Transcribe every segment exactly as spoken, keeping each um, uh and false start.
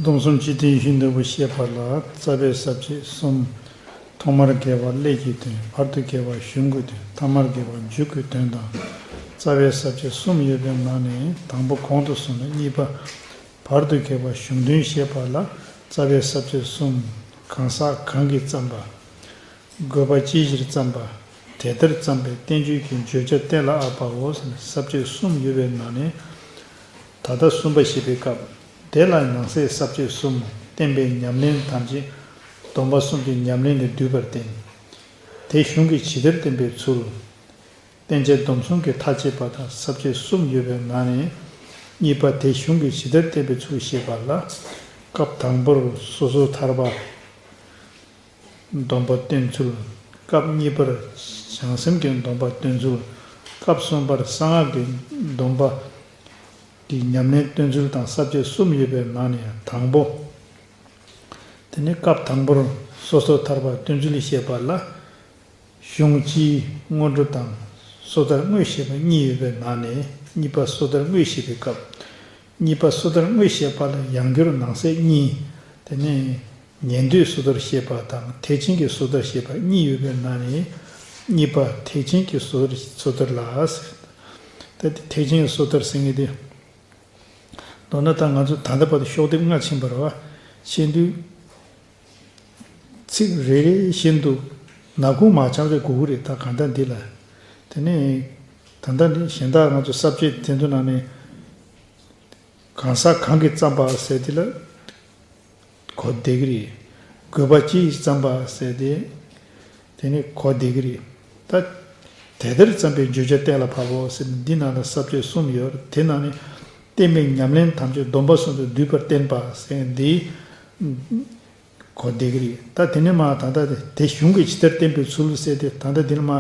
སྡོམ་གསུམ་སྤྱི་དོན་བཞི་ནོར་བུ་བཤད་པ་ལ། རྩ་བའི་ས་བཅད་གསུམ། ཐོག་མར་དགེ་བ་ཀླད་ཀྱི་དོན། བར་དུ་དགེ་བ་གཞུང་གི་དོན། ཐ་མར་དགེ་བ་མཇུག་གི་དོན་དང་། རྩ་བའི་ས་བཅད་གསུམ་ཡོད་པའི་ནང་ནས། དང་པོ་གོང་དུ་སོང་ནས། གཉིས་པ་བར་དུ་དགེ་བ་གཞུང་དོན་བཤད་པ་ལ། རྩ་བའི་ས་བཅད་གསུམ། གང་ཟག་གང་གིས་བརྩམས་པ། དགོས་པ་ཅིའི་ཕྱིར་བརྩམས་པ། དེ་ལྟར་བརྩམས་པའི་བསྟན་བཅོས་ཀྱི་བརྗོད་བྱ་གཏན་ལ་དབབ་པའོ། ཟེར་ནས་ས་བཅད་གསུམ་ཡོད་པའི་ནང་ནས། ད་ལྟ་གསུམ་པ་བཤད་པའི་སྐབས། དེ་ལ་ནང་གསེས་ས་བཅད་གསུམ། བསྟན་པའི་ཉམས་ལེན་ཐམས་ཅད་སྡོམ་པ་གསུམ་གྱི་ཉམས་ལེན་ལས་བསྡུས་པར་བསྟན། དེ་གཞུང་གིས་ཇི་ལྟར་བསྟན་པའི་ཚུལ། བསྟན་བྱ་སྡོམ་གསུམ་གྱི་མཐའ་དཔྱད་པ་དང་ས་བཅད་གསུམ་ཡོད་པའི་ནང་ནས། གཉིས་པ་དེ་གཞུང་གིས་ཇི་ལྟར་བསྟན་པའི་ཚུལ་བཤད་པ་ལ། སྐབས་དང་པོར་སོ་སོར་ཐར་པ། སྡོམ་པ་སྟོན་ཚུལ། སྐབས་གཉིས་པར་བྱང་སེམས་ཀྱི་སྡོམ་པ་སྟོན་ཚུལ། སྐབས་གསུམ་པར་གསང་སྔགས་ཀྱི་སྡོམ་པ་གི་ཉམས་ལེན་སྟོན་ཚུལ་དང་ས་བཅད་གསུམ་ཡོད་པའི་ནང་ནས་དང་པོ། དེ་ནི་སྐབས་དང་པོར་སོ་སོར་ཐར་པ་སྟོན་ཚུལ་བཤད་པ་ལ། གཞུང་སྤྱིའི་སྔོན་འགྲོ་དང་སོ་ཐར་དངོས་བཤད་པ་གཉིས་ཡོད་པའི་ནང་ནས། གཉིས་པ་སོ་ཐར་དངོས་བཤད་པའི་སྐབས། གཉིས་པ་སོ་ཐར་དངོས་བཤད་པ་ལ་ཡང་སྒྱུར་ནང་གསེས་གཉིས། དེ་ནས་ཉན་ཐོས་སོ་ཐར་བཤད་པ་དང་ཐེག་ཆེན་གྱི་སོ་ཐར་བཤད་པ་གཉིས་ཡོད་པའི་ནང་ནས། གཉིས་པ་ཐེག་ཆེན་གྱི་སོ་སོ་ཐར་ལ་ཟེར། ད་དེ་ཐེག་ཆེན་གྱི་སོ་ཐར་ཟེར་མཁན་དེ། མདོར་ན་ད་ང་ཚོ་ད་ལྟ་བར་དུ་ཤོག་ལྡེབ་ལྔ་ཕྱིན་པ་རེད་བ། ཕྱིན་དུས། ཚིག་རེ་རེ་བཞིན་དུ་ནག་ཁུང་མར་ཆག་ཆག་དགོས་ཀྱི་རེད། ད་གང་ལྟར་འདི་ལ། དེ་ནས་ད་ལྟ་འདི་གཞན་དག་ང་ཚོ་ས་བཅད་དེ་ཚོ་ནང་ནས། གང་ཟག་གང་གིས་བརྩམས་པ་ཟེར་དེ་ལ་གོ་བདེ་གི་རེད། དགོས་པ་ཅིས་བརྩམས་པ་ཟེར་དེ། དེ་ནི་གོ་བདེ་གི་རེད། ད། དེ་ལྟར་བརྩམས་པའི་བརྗོད་བྱ་གཏན་ལ་ཕབ་བོ་ཟེར་ནས་འདི་ནང་ལ་ས་བཅད་གསུམ་ཡོད། དེ་ནང་ནས་བསྟན་པའི་ཉམས་ལེན་ཐམས་ཅད་སྡོམ་པ་གསུམ་དུ་བསྡུས་པར་བསྟན་པ་ཟེར་འདི་གོ་བདེ་གི་རེད། ད་དེ་ནས་མ་ད་ལྟ་དེ་དེ་གཞུང་གིས་ཇི་ལྟར་བསྟན་པའི་ཚུལ་ཟེར་ཏེ། ད་ལྟ་འདི་ལ་མ་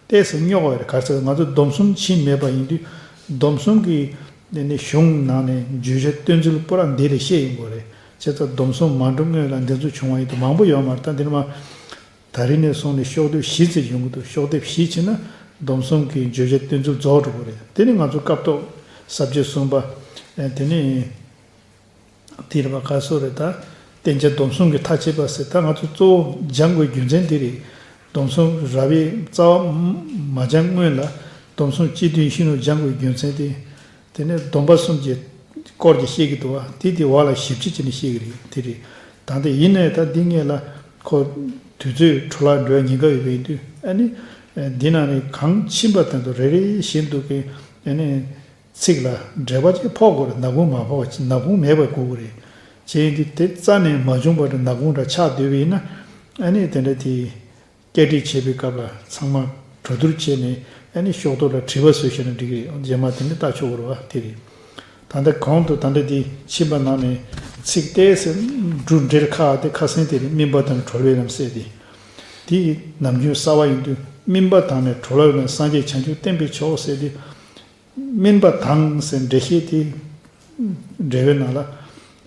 ཏོག་ཙམ་རྙོག་པ་རེད། ག་རེ་ཟེར་ང་ཚོ་སྡོམ་གསུམ་ཕྱིན་མེད་པ་ཡིན་དུས། སྡོམ་གསུམ་གྱི་དེ་ནས་གཞུང་ནང་ནས་བརྗོད་བྱ་སྟོན་ཚུལ་པུ་ར་འདི་ལས་ཤེས་ཡོང་གི་རེད། བྱས་ཙང་སྡོམ་གསུམ་མ་འགྲོ་སྔོན་ལ་འདི་ཚོ་བྱུང་བ་ཡིན་དུས་མང་པོ་ཡོད་མ་རེད། ད་འདི་ལ་མ། ད་རིང་ནས་བཟུང་ནས་ཤོག་ལྡེབ་བཞི་ཙམ་ཡོང་གི་འདུག་ཤོག་ལྡེབ་བཞི་ཕྱིན་ན་སྡོམ་གསུམ་གྱི་བརྗོད་བྱ་སྟོན་ཚུལ་རྫོགས་འགྲོ་གི་རེད། དེ་ནི་ང་ཚོ་སྐབས་ཐོག་ས་བཅད་གསུམ་པ། ཨེ། དེ་ནི་དེ་རེད་པ། ག་སོ་རེད། ད་བསྟན་བྱ་སྡོམ་གསུམ་གྱི་མཐའ་དཔྱད་པ་ཟེར། ད་ང་ཚོ་གཙོ་བོ་སྦྱང་དགོས་རྒྱུ་མཚན་དེ་རེད། སྡོམ་གསུམ་རབ་དབྱེ་རྩ་བ་མ་སྦྱང་སྔོན་ལ་སྡོམ་གསུམ་སྤྱི་དོན་བཞི་ནོར་སྦྱང་དགོས་རྒྱུ་མཚན་དེ། དེ་ནས་སྡོམ་པ་གསུམ་གྱི་སྐོར་གྱི་བཤད་ཀྱི་འདུག་བ། དེ་དེ་བ་ལ་ཞིབ་ཕྱི་བྱས་ནས་བཤད་ཀྱི་རེད། དེ་རེད། ད་ལྟ་ཡིན་ནའི་ད་འདི་ངས་ལ་ཁོ་དུས་ཚོད་འཕྲོ་བརླག་འགྲོ་ཉེན་ཁ་ཡོད་པ་ཡིན་དུས། ཨ་ནི་འདི་ནང་ནས་གང་ཕྱིན་པ་དེ་ཚོ་རེ་རེ་བཞིན་དུ་གི། ཨ་ནི་ཚིག་ལ་འགྲེལ་པ་ཅིག་ཕོག་དགོས་རེད། ནག་ཁུང་མ་ཕོག་པ་ཅིག་ནག་ཁུང་མེད་པ་དགོས་ཀྱི་རེད། བྱས་ཡིན་དུས་དེ་རྩ་ནས་མ་བྱུང་བ་འདྲ་ནག་ཁུང་འདྲ་ཆགས་སྡོད་པ་ཡིན་ན། ཨ་ནི་དེ་འདྲ་དེ། བསྐྱར་སྒྲིག་བྱེད་པའི་སྐབས་ལ་ཚང་མ་གྲོས་བསྡུར་བྱས་ནས། ཨ་ནི་ཤོག་ཐོག་ལ་དྲི་བ་བཟོས་བཞག་ན་འགྲིག་གི་རེད། རྗེས་མ་དེ་ནི་ལྟ་ཆོག་གི་རེད་བ། དེ་རེད། ད་ལྟ་གོང་དུ་ད་ལྟ་དེ་ཕྱིན་པ་ནང་ནས་ཚིག་ཏོག་ཙམ་འབྲུ་འགྲེལ་ཁག་དེ་ཁ་སང་དེ་རེད། སྨིན་པ་དང་གྲོལ་བའི་ལམ་ཟེར་དེ། དེ་ནམ་རྒྱུན་གསར་བ་ཡིན་དུས། སྨིན་པ་དང་ནི་གྲོལ་བའི་ལམ། སངས་རྒྱས་བྱང་ཆུབ་བསྟན་པའི་མཆོག་ཟེར་དེ། སྨིན་པ་དང་ཟེར་འགྲེལ་བཤད་དེ། འགྲེལ་པའི་ནང་ལ།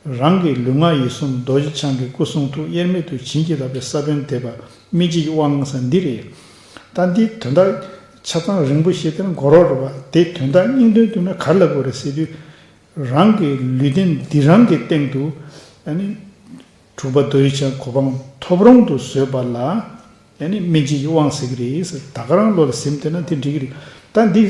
རང་གི་ལུས་ངག་ཡིད་གསུམ་རྡོ་རྗེ་འཆང་གི་སྐུ་གསུང་ཐུགས་དབྱེར་མེད་དུ་བྱིན་གྱིས་བརླབས་པའི་ས་བོན་འདེབས་པ་སྨིན་བྱེད་ཀྱི་དབང་ཟེར་འདི་རེད། ད་འདི་དོན་དག་ཆ་ཚང་རིང་པོ་བཤད་དེ་ན་འགོར་བ་རེད་བ། དེ་དོན་དག་སྙིང་དོན་བསྡུས་ན་ག་རེ་ལབ་དགོས་རེད་ཟེར་དུས། རང་གི་ལུས་རྟེན་འདི་རང་གི་སྟེང་དུ། ཨ་ནི། གྲུབ་པ་རྡོ་རྗེ་འཆང་གོ་འཕང་ཐོབ་རུང་དུ་བཟོད་པ་ལ། ཨ་ནི་སྨིན་བྱེད་ཀྱི་དབང་ཟེར་གྱི་རེད་ཟེར། ད་ག་རང་བློ་ལ་ཟིན་བསྡད་ན་དེ་འགྲིག་གི་རེད། ད་འདི་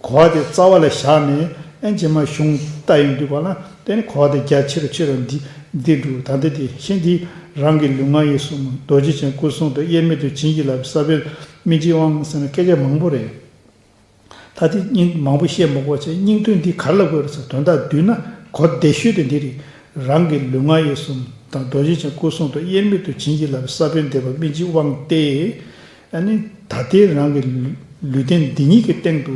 གོ་བ་དེ་རྩ་བ་ལ་བཞག་ནས། ཨ། རྗེས་མ་གཞུང་ལྟ་ཡོང་དུས་པ་ལ། དེ་ནི་གོ་བ་དེ་རྒྱ་ཆེ་རུ་ཆེ་རུ་འདི་འདི་འགྲོ། ད་འདི་དེ་ཤེས། འདི་རང་གི་ལུས་ངག་ཡིད་གསུམ་རྡོ་རྗེ་འཆང་སྐུ་གསུང་ཐུགས་དབྱེར་མེད་དུ་བྱིན་གྱིས་བརླབས་པའི་ས་བོན་སྨིན་བྱེད་དབང་ཟེར་ན་སྐད་ཆ་མང་པོ་རེད། ད་དེ་སྙིང་མང་པོ་བཤད་མ་དགོས་པ་བྱས། སྙིང་དོན་འདི་ག་རེ་ལབ་དགོས་རེད་ཟེར། དོན་དག་བསྡུས་ན་གོ་བདེ་ཤོས་དེ་འདི་རེད། རང་གི་ལུས་ངག་ཡིད་གསུམ་དང་རྡོ་རྗེ་འཆང་སྐུ་གསུང་ཐུགས་དབྱེར་མེད་དུ་བྱིན་གྱིས་བརླབས་པའི་ས་བོན་འདེབས་པ་སྨིན་བྱེད་དབང་སྟེ། ཨ་ནི་ད་ལྟའི་རང་གི་ལུས་རྟེན་འདི་ཉིད་ཀྱི་སྟེང་དུ་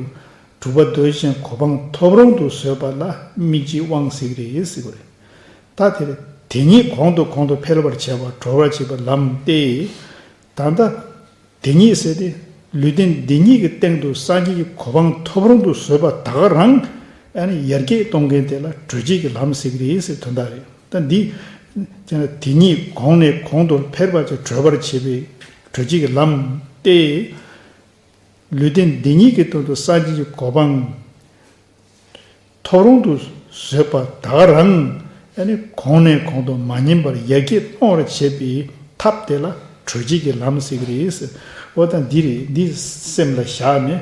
གྲུབ་པ་རྡོ་རྗེ་འཆང་གོ་འཕང་ཐོབ་རུང་དུ་བཟོད་པ་ལ་སྨིན་བྱེད་དབང་ཟེར་གྱི་རེད་ཟེར་གྱི་རེད། ད་དེ་དེ་ཉིད་གོང་དུ་གོང་དུ་འཕེལ་བར་བྱེད་པ། གྲོལ་བར་བྱེད་པའི་ལམ་སྟེ། ད་ལྟ། དེ་ཉིད་ཟེར་ཏེ། ལུས་རྟེན་འདི་ཉིད་ཀྱི་སྟེང་དུ་སངས་རྒྱས་ཀྱི་གོ་འཕང་ཐོབ་རུང་དུ་བཟོད་པ་ད་ག་རང་། ཨ་ནི་ཡར་རྒྱས་གཏོང་མཁན་དེ་ལ་གྲོལ་བྱེད་ཀྱི་ལམ་ཟེར་གྱི་རེད་ཟེར་དོན་དག་རེད། ད་འདི། དེ་ནི་དེ་ཉིད་གོང་ནས་གོང་དུ་འཕེལ་བར་བྱེད། གྲོལ་བར་བྱེད་པའི་གྲོལ་བྱེད་ཀྱི་ལམ་སྟེ། ལུས་རྟེན་འདི་ཉིད་ཀྱི་སྟེང་དུ་སངས་རྒྱས་ཀྱི་གོ་འཕང་ཐོབ་རུང་དུ་བཟོད་པ་ད་ག་རང་ ཨ་ནི་གོང་ནས་གོང་དུ་མ་ཉམས་པར་ཡར་རྒྱས་གཏོང་བར་བྱེད་པའི་ཐབས་དེ་ལ་གྲོལ་བྱེད་ཀྱི་ལམ་ཟེར་གྱི་རེད། འོ་ད་འདི་རེད། འདི་སེམས་ལ་བཞག་ནས།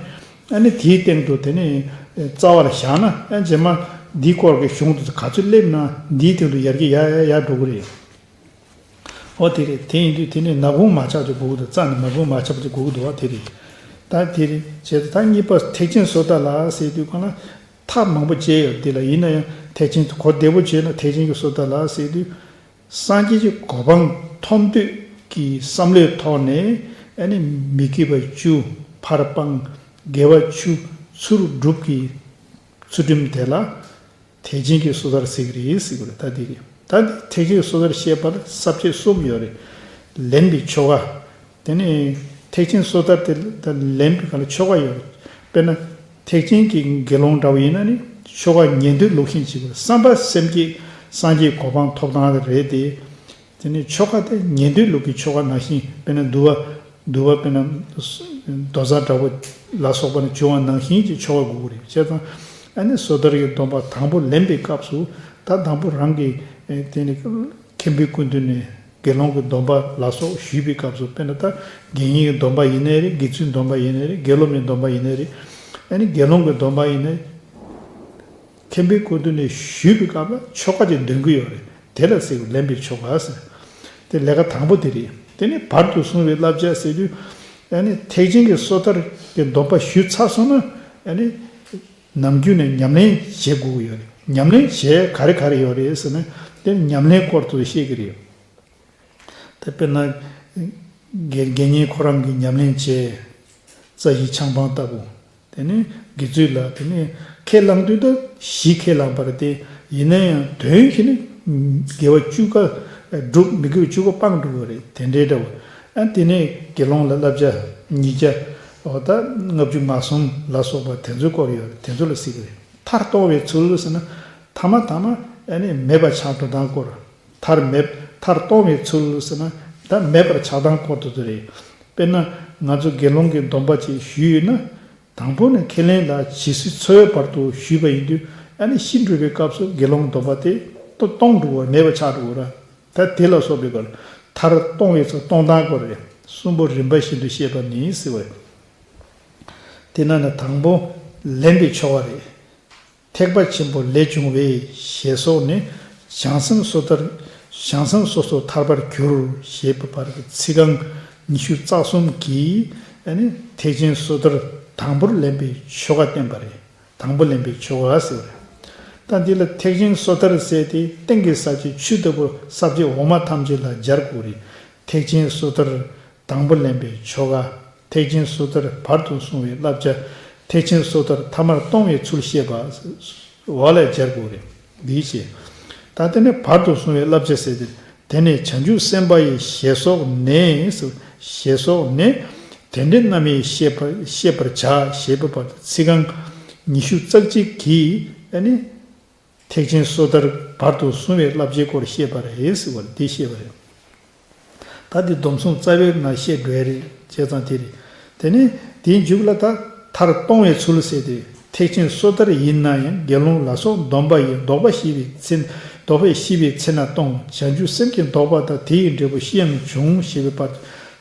ཨ་ནི་དེའི་སྟེང་དུ་དེ་ནས་རྩ་བར་བཞག་ན། ཨ་རྗེས་མ་འདིའི་སྐོར་གྱི་གཞུང་དུ་ག་ཚོད་སླེབས་ན་འདིའི་སྟེང་དུ་ཡར་རྒྱས་ཡར་ཡར་ཡར་འགྲོ་གི་རེད། འོ་དེ་རེད། དེ་ཡིན་དུས་དེ་ནས་ནག་ཁུང་མ་ཆག་ཅིག་དགོས་ཀྱི་འདུག་རྩ་ནས་ནག་ཁུང་མ་ཆག་པ་ཅིག་དགོས་ཀྱི་འདུག་བ། དེ་རེད། ད་དེ་རེད། བྱས་ཙང་ད་གཉིས་པ་ཐེག་ཆེན་སོ་ཐར་ལ་ཟེར་དུས་གང་ལ་ཐབས་མང་པོ་སྤྱད་ཡོད། དེ་ལ་ཡིན་ན་ཡང་ཐེག་ཆེན་གོ་བདེ་པོ་བྱས་ན་ཐེག་ཆེན་གྱི་སོ་ཐར་ལ་ཟེར་དུས། སངས་རྒྱས་ཀྱི་གོ་འཕང་ཐོབ་འདོད་ཀྱི་བསམ་བློའི་ཐོག་ནས། ཨ་ནི་མི་དགེ་བ་བཅུ་ཕར་སྤང་། དགེ་བ་བཅུ་ཚུར་སྒྲུབ་ཀྱི་ཚུལ་ཁྲིམས་དེ་ལ་ཐེག་ཆེན་གྱི་སོ་ཐར་ཟེར་གྱི་རེད་ཟེར་གྱི་རེད། ད་འདི་རེད། ད་འདི་ཐེག་ཆེན་གྱི་སོ་ཐར་བཤད་པར་ས་བཅད་གསུམ་ཡོད་རེད། ལེན་པའི་ཆོ་ག། དེ་ནས་ཐེག་ཆེན་སོ་ཐར་དེ་ལ་ལེན་པའི་སྒང་ལ་ཆོ་ག་ཡོད་རེད། དཔེར་ན། ཐེག་ཆེན་གྱི་དགེ་སློང་འདྲ་བོ་ཡིན་ན་ནི་ཆོ་ག་ཉན་ཐོས་ལུགས་བཞིན་བྱེད་དགོས། བསམ་པ་སེམས་བསྐྱེད་སངས་རྒྱས་གོ་འཕང་ཐོབ་སྟངས་རེད་དེ། དེ་ནས་ཆོ་ག་དེ་ཉན་ཐོས་ལུགས་ཀྱི་ཆོ་ག་ནང་བཞིན། དཔེར་ན་འདུལ་བ། འདུལ་བ་དཔེར་ན་མདོ་མཛངས་འདྲ་བོ་ལ་སོགས་པ་ནས་བྱུང་བ་ནང་བཞིན་གྱི་ཆོ་ག་དགོས་ཀྱི་རེད། བྱས་ཙང་ཨ་ནི་སོ་ཐར་གྱི་སྡོམ་པ་དང་པོ་ལེན་པའི་སྐབས་སུ། ད་དང་པོ་རང་གི་དེ་ནི་མཁན་པོའི་སྐུ་མདུན་ནས་དགེ་སློང་གི་སྡོམ་པ་ལ་སོགས་ཞུས་པའི་སྐབས་སུ། དཔེར་ན་ད་དགེ་བསྙེན་གྱི་སྡོམ་པ་ཡིན་ནའི་རེད། དགེ་ཚུལ་སྡོམ་པ་ཡིན་ནའི་རེད། དགེ་སློབ་མའི་སྡོམ་པ་ཡིན་ནའི་རེད། ཨ་ནི་དགེ་སློང་གི་སྡོམ་པ་ཡིན་ནའི། མཁན་པོའི་སྐུ་མདུན་ནས་ཞུས་པའི་སྐབས་ལ་ཆོ་ག་ཅིག་འདོན་གྱི་ཡོད་རེད། དེ་ལ་ཟེར་ལེན་པའི་ཆོ་ག་ཟེར། དེ་ལས་ཀ་དང་པོ་དེ་རེད། དེ་ནས་བར་དུ་གསུངས་པའི་བསླབ་བྱ་ཟེར་དུས། ཨ་ནི་ཐེག་ཆེན་གྱི་སོ་ཐར་གྱི་སྡོམ་པ་ཞུས་ཚར་སོང་ན། ཨ་ནི་ནམ་རྒྱུན་ནས་ཉམས་ལེན་བྱེད་དགོས་ཀྱི་ཡོད་རེད། ཉམས་ལེན་བྱེད་ག་རེ་ག་རེ་ཡོད་རེད་ཟེར་ན། དེ་ཉམས་ལེན་སྐོར་དུ་བཤད་ཀྱི་རེད། དེ་དཔེར་ན། དགེ་དགེ་བསྙེན་ཁོ་རང་གི་ཉམས་ལེན་བྱས། རྩ་བཞི་ཆང་སྤང་ལྟ་བུ། དེ་ནས་དགེ་ཚུལ་ལ་དེ་ནས་ཁས་བླངས་དུས་ད་བཞི་ཁས་བླངས་པ་རེད་དེ། ཡིན་ན་ཡང་དོན་གྱིས་ནི་དགེ་བ་བཅུ་ཀ་སྒྲུབ། མི་དགེ་བ་བཅུ་ཀ་སྤང་འགྲོ་བ་རེད། དེ་འདྲའི་འདྲ་བོ། ཨ་དེ་ནས་དགེ་སློང་ལ་བསླབ་བྱ་ཉིས་བརྒྱ། འོ་ད་ལྔ་བཅུ་ང་གསུམ་ལ་སོགས་པ་དེ་ཚོའི་སྐོར་ཡོད་རེད། དེ་ཚོ་ལ་ཟེར་གྱི་རེད། མཐར་གཏོང་བའི་ཚུལ་ཟེར་ན། ཐ་མ་ཐ་མ་ཨ་ནི་མེད་པ་ཆགས་འགྲོ་སྟངས་སྐོར། མཐར་མེད། མཐར་གཏོང་བའི་ཚུལ་ཟེར་ན། ད་མེད་པར་ཆགས་སྟངས་སྐོར་དུ་དུ་རེད། དཔེར་ན། ང་ཚོ་དགེ་སློང་གི་སྡོམ་པ་ཅིག་ཞུས་ཡོད་ན། དང་པོ་ནས་ཁས་ལེན་ལ་ཇི་སྲིད་འཚོ་བའི་བར་དུ་ཞུས་པ་ཡིན་དུས། ཨ་ནི་ཤི་འགྲོ་བའི་སྐབས་སུ་དགེ་སློང་སྡོམ་པ་དེ་ཏོ་གཏོང་འགྲོ་བ། མེད་པ་ཆགས་འགྲོ་བ་ར། ད་དེ་ལ་སོགས་པའི་སྐོར། མཐར་གཏོང་བའི་ཚུལ། གཏོང་སྟངས་སྐོར་རེད། གསུམ་པོ་རིམ་པ་བཞིན་དུ་བཤད་པ་ནི་ཟེར་བ་རེད། དེ་ན་ནི་དང་པོ། ལེན་པའི་ཆོ་ག་རེད། ཐེག་པ་ཆེན་པོ་ལས་བྱུང་བའི་ཞེས་སོགས་ནི། བྱང་སེམས་སོ་ཐར། བྱང་སེམས་སོ་སོར་ཐར་པར་འགྱུར་ཞེས་པའི་བར་གྱི་ཚིག་རྐང་ཉི་ཤུ་རྩ་གསུམ་གྱིས། ཨ་ནི་ཐེག་ཆེན་སོ་ཐར་དང་པོར་ལེན་པའི་ཆོ་ག་བསྟན་པ་རེད། དང་པོ་ལེན་པའི་ཆོ་ག་ཟེར་བ་རེད། ད་འདི་ལ་ཐེག་ཆེན་སོ་ཐར་ཟེར་ཏེ་གཏན་གྱི་ས་བཅད་ཆུ་ལྟ་བུ་ས་བཅད་འོག་མ་ཐམས་ཅད་ལ་སྦྱར་དགོས་རེད། ཐེག་ཆེན་སོ་ཐར་དང་པོ་ལེན་པའི་ཆོ་ག། ཐེག་ཆེན་སོ་ཐར་བར་དུ་གསུངས་པའི་བསླབ་བྱ། ཐེག་ཆེན་སོ་ཐར་ཐ་མར་གཏོང་བའི་ཚུལ་བཤད་པ། འོག་ལ་སྦྱར་དགོས་རེད། འདིའི་ཕྱིར། ད་དེ་ནས་བར་དུ་གསུངས་པའི་བསླབ་བྱ་ཟེར་ཏེ། དེ་ནས་བྱང་ཆུབ་སེམས་དཔའ་ཡི་ཞེས་སོགས་ནས། ཞེས་སོགས་ནས། དེ་འདྲའི་རྣམ་དབྱེ་བཤད་པ་བཤད་པར་བྱ་ཞེས་པའི་བར་དུ་ཚིག་རྐང་ཉི་ཤུ་རྩ་གཅིག་གིས། ཨ་ནི། ཐེག་ཆེན་སོ་ཐར་བར་དུ་གསུངས་པའི་བསླབ་བྱའི་སྐོར་བཤད་པ་རེད་ཟེར་བ་རེད། འདི་བཤད་པ་རེད། ད་འདི་སྡོམ་གསུམ་རྩ་བའི་ནང་བཤད་འགྲོ་ཡ་རེད། བྱས་ཙང་དེ་རེད། དེ་ནས་དེའི་མཇུག་ལ་ད་མཐར་གཏོང་བའི་ཚུལ་ཟེར་ཏེ། ཐེག་ཆེན་སོ་ཐར་ཡིན་ན་ཡང་དགེ་སློང་ལ་སོགས་སྡོམ་པ་ཡི་ལྡོག་པ་ཤེས་པའི་ཚེ། ལྡོག་པ་ཤེས་པའི་ཚེ་ན་གཏོང་། བྱང་ཆུབ་སེམས་ཀྱིས་ལྡོག་པ་དང་དེ་ཡི་འབྲས་བུ་ཤེས་ཡང་འབྱུང་ཞེས་པའི་བར་དུ་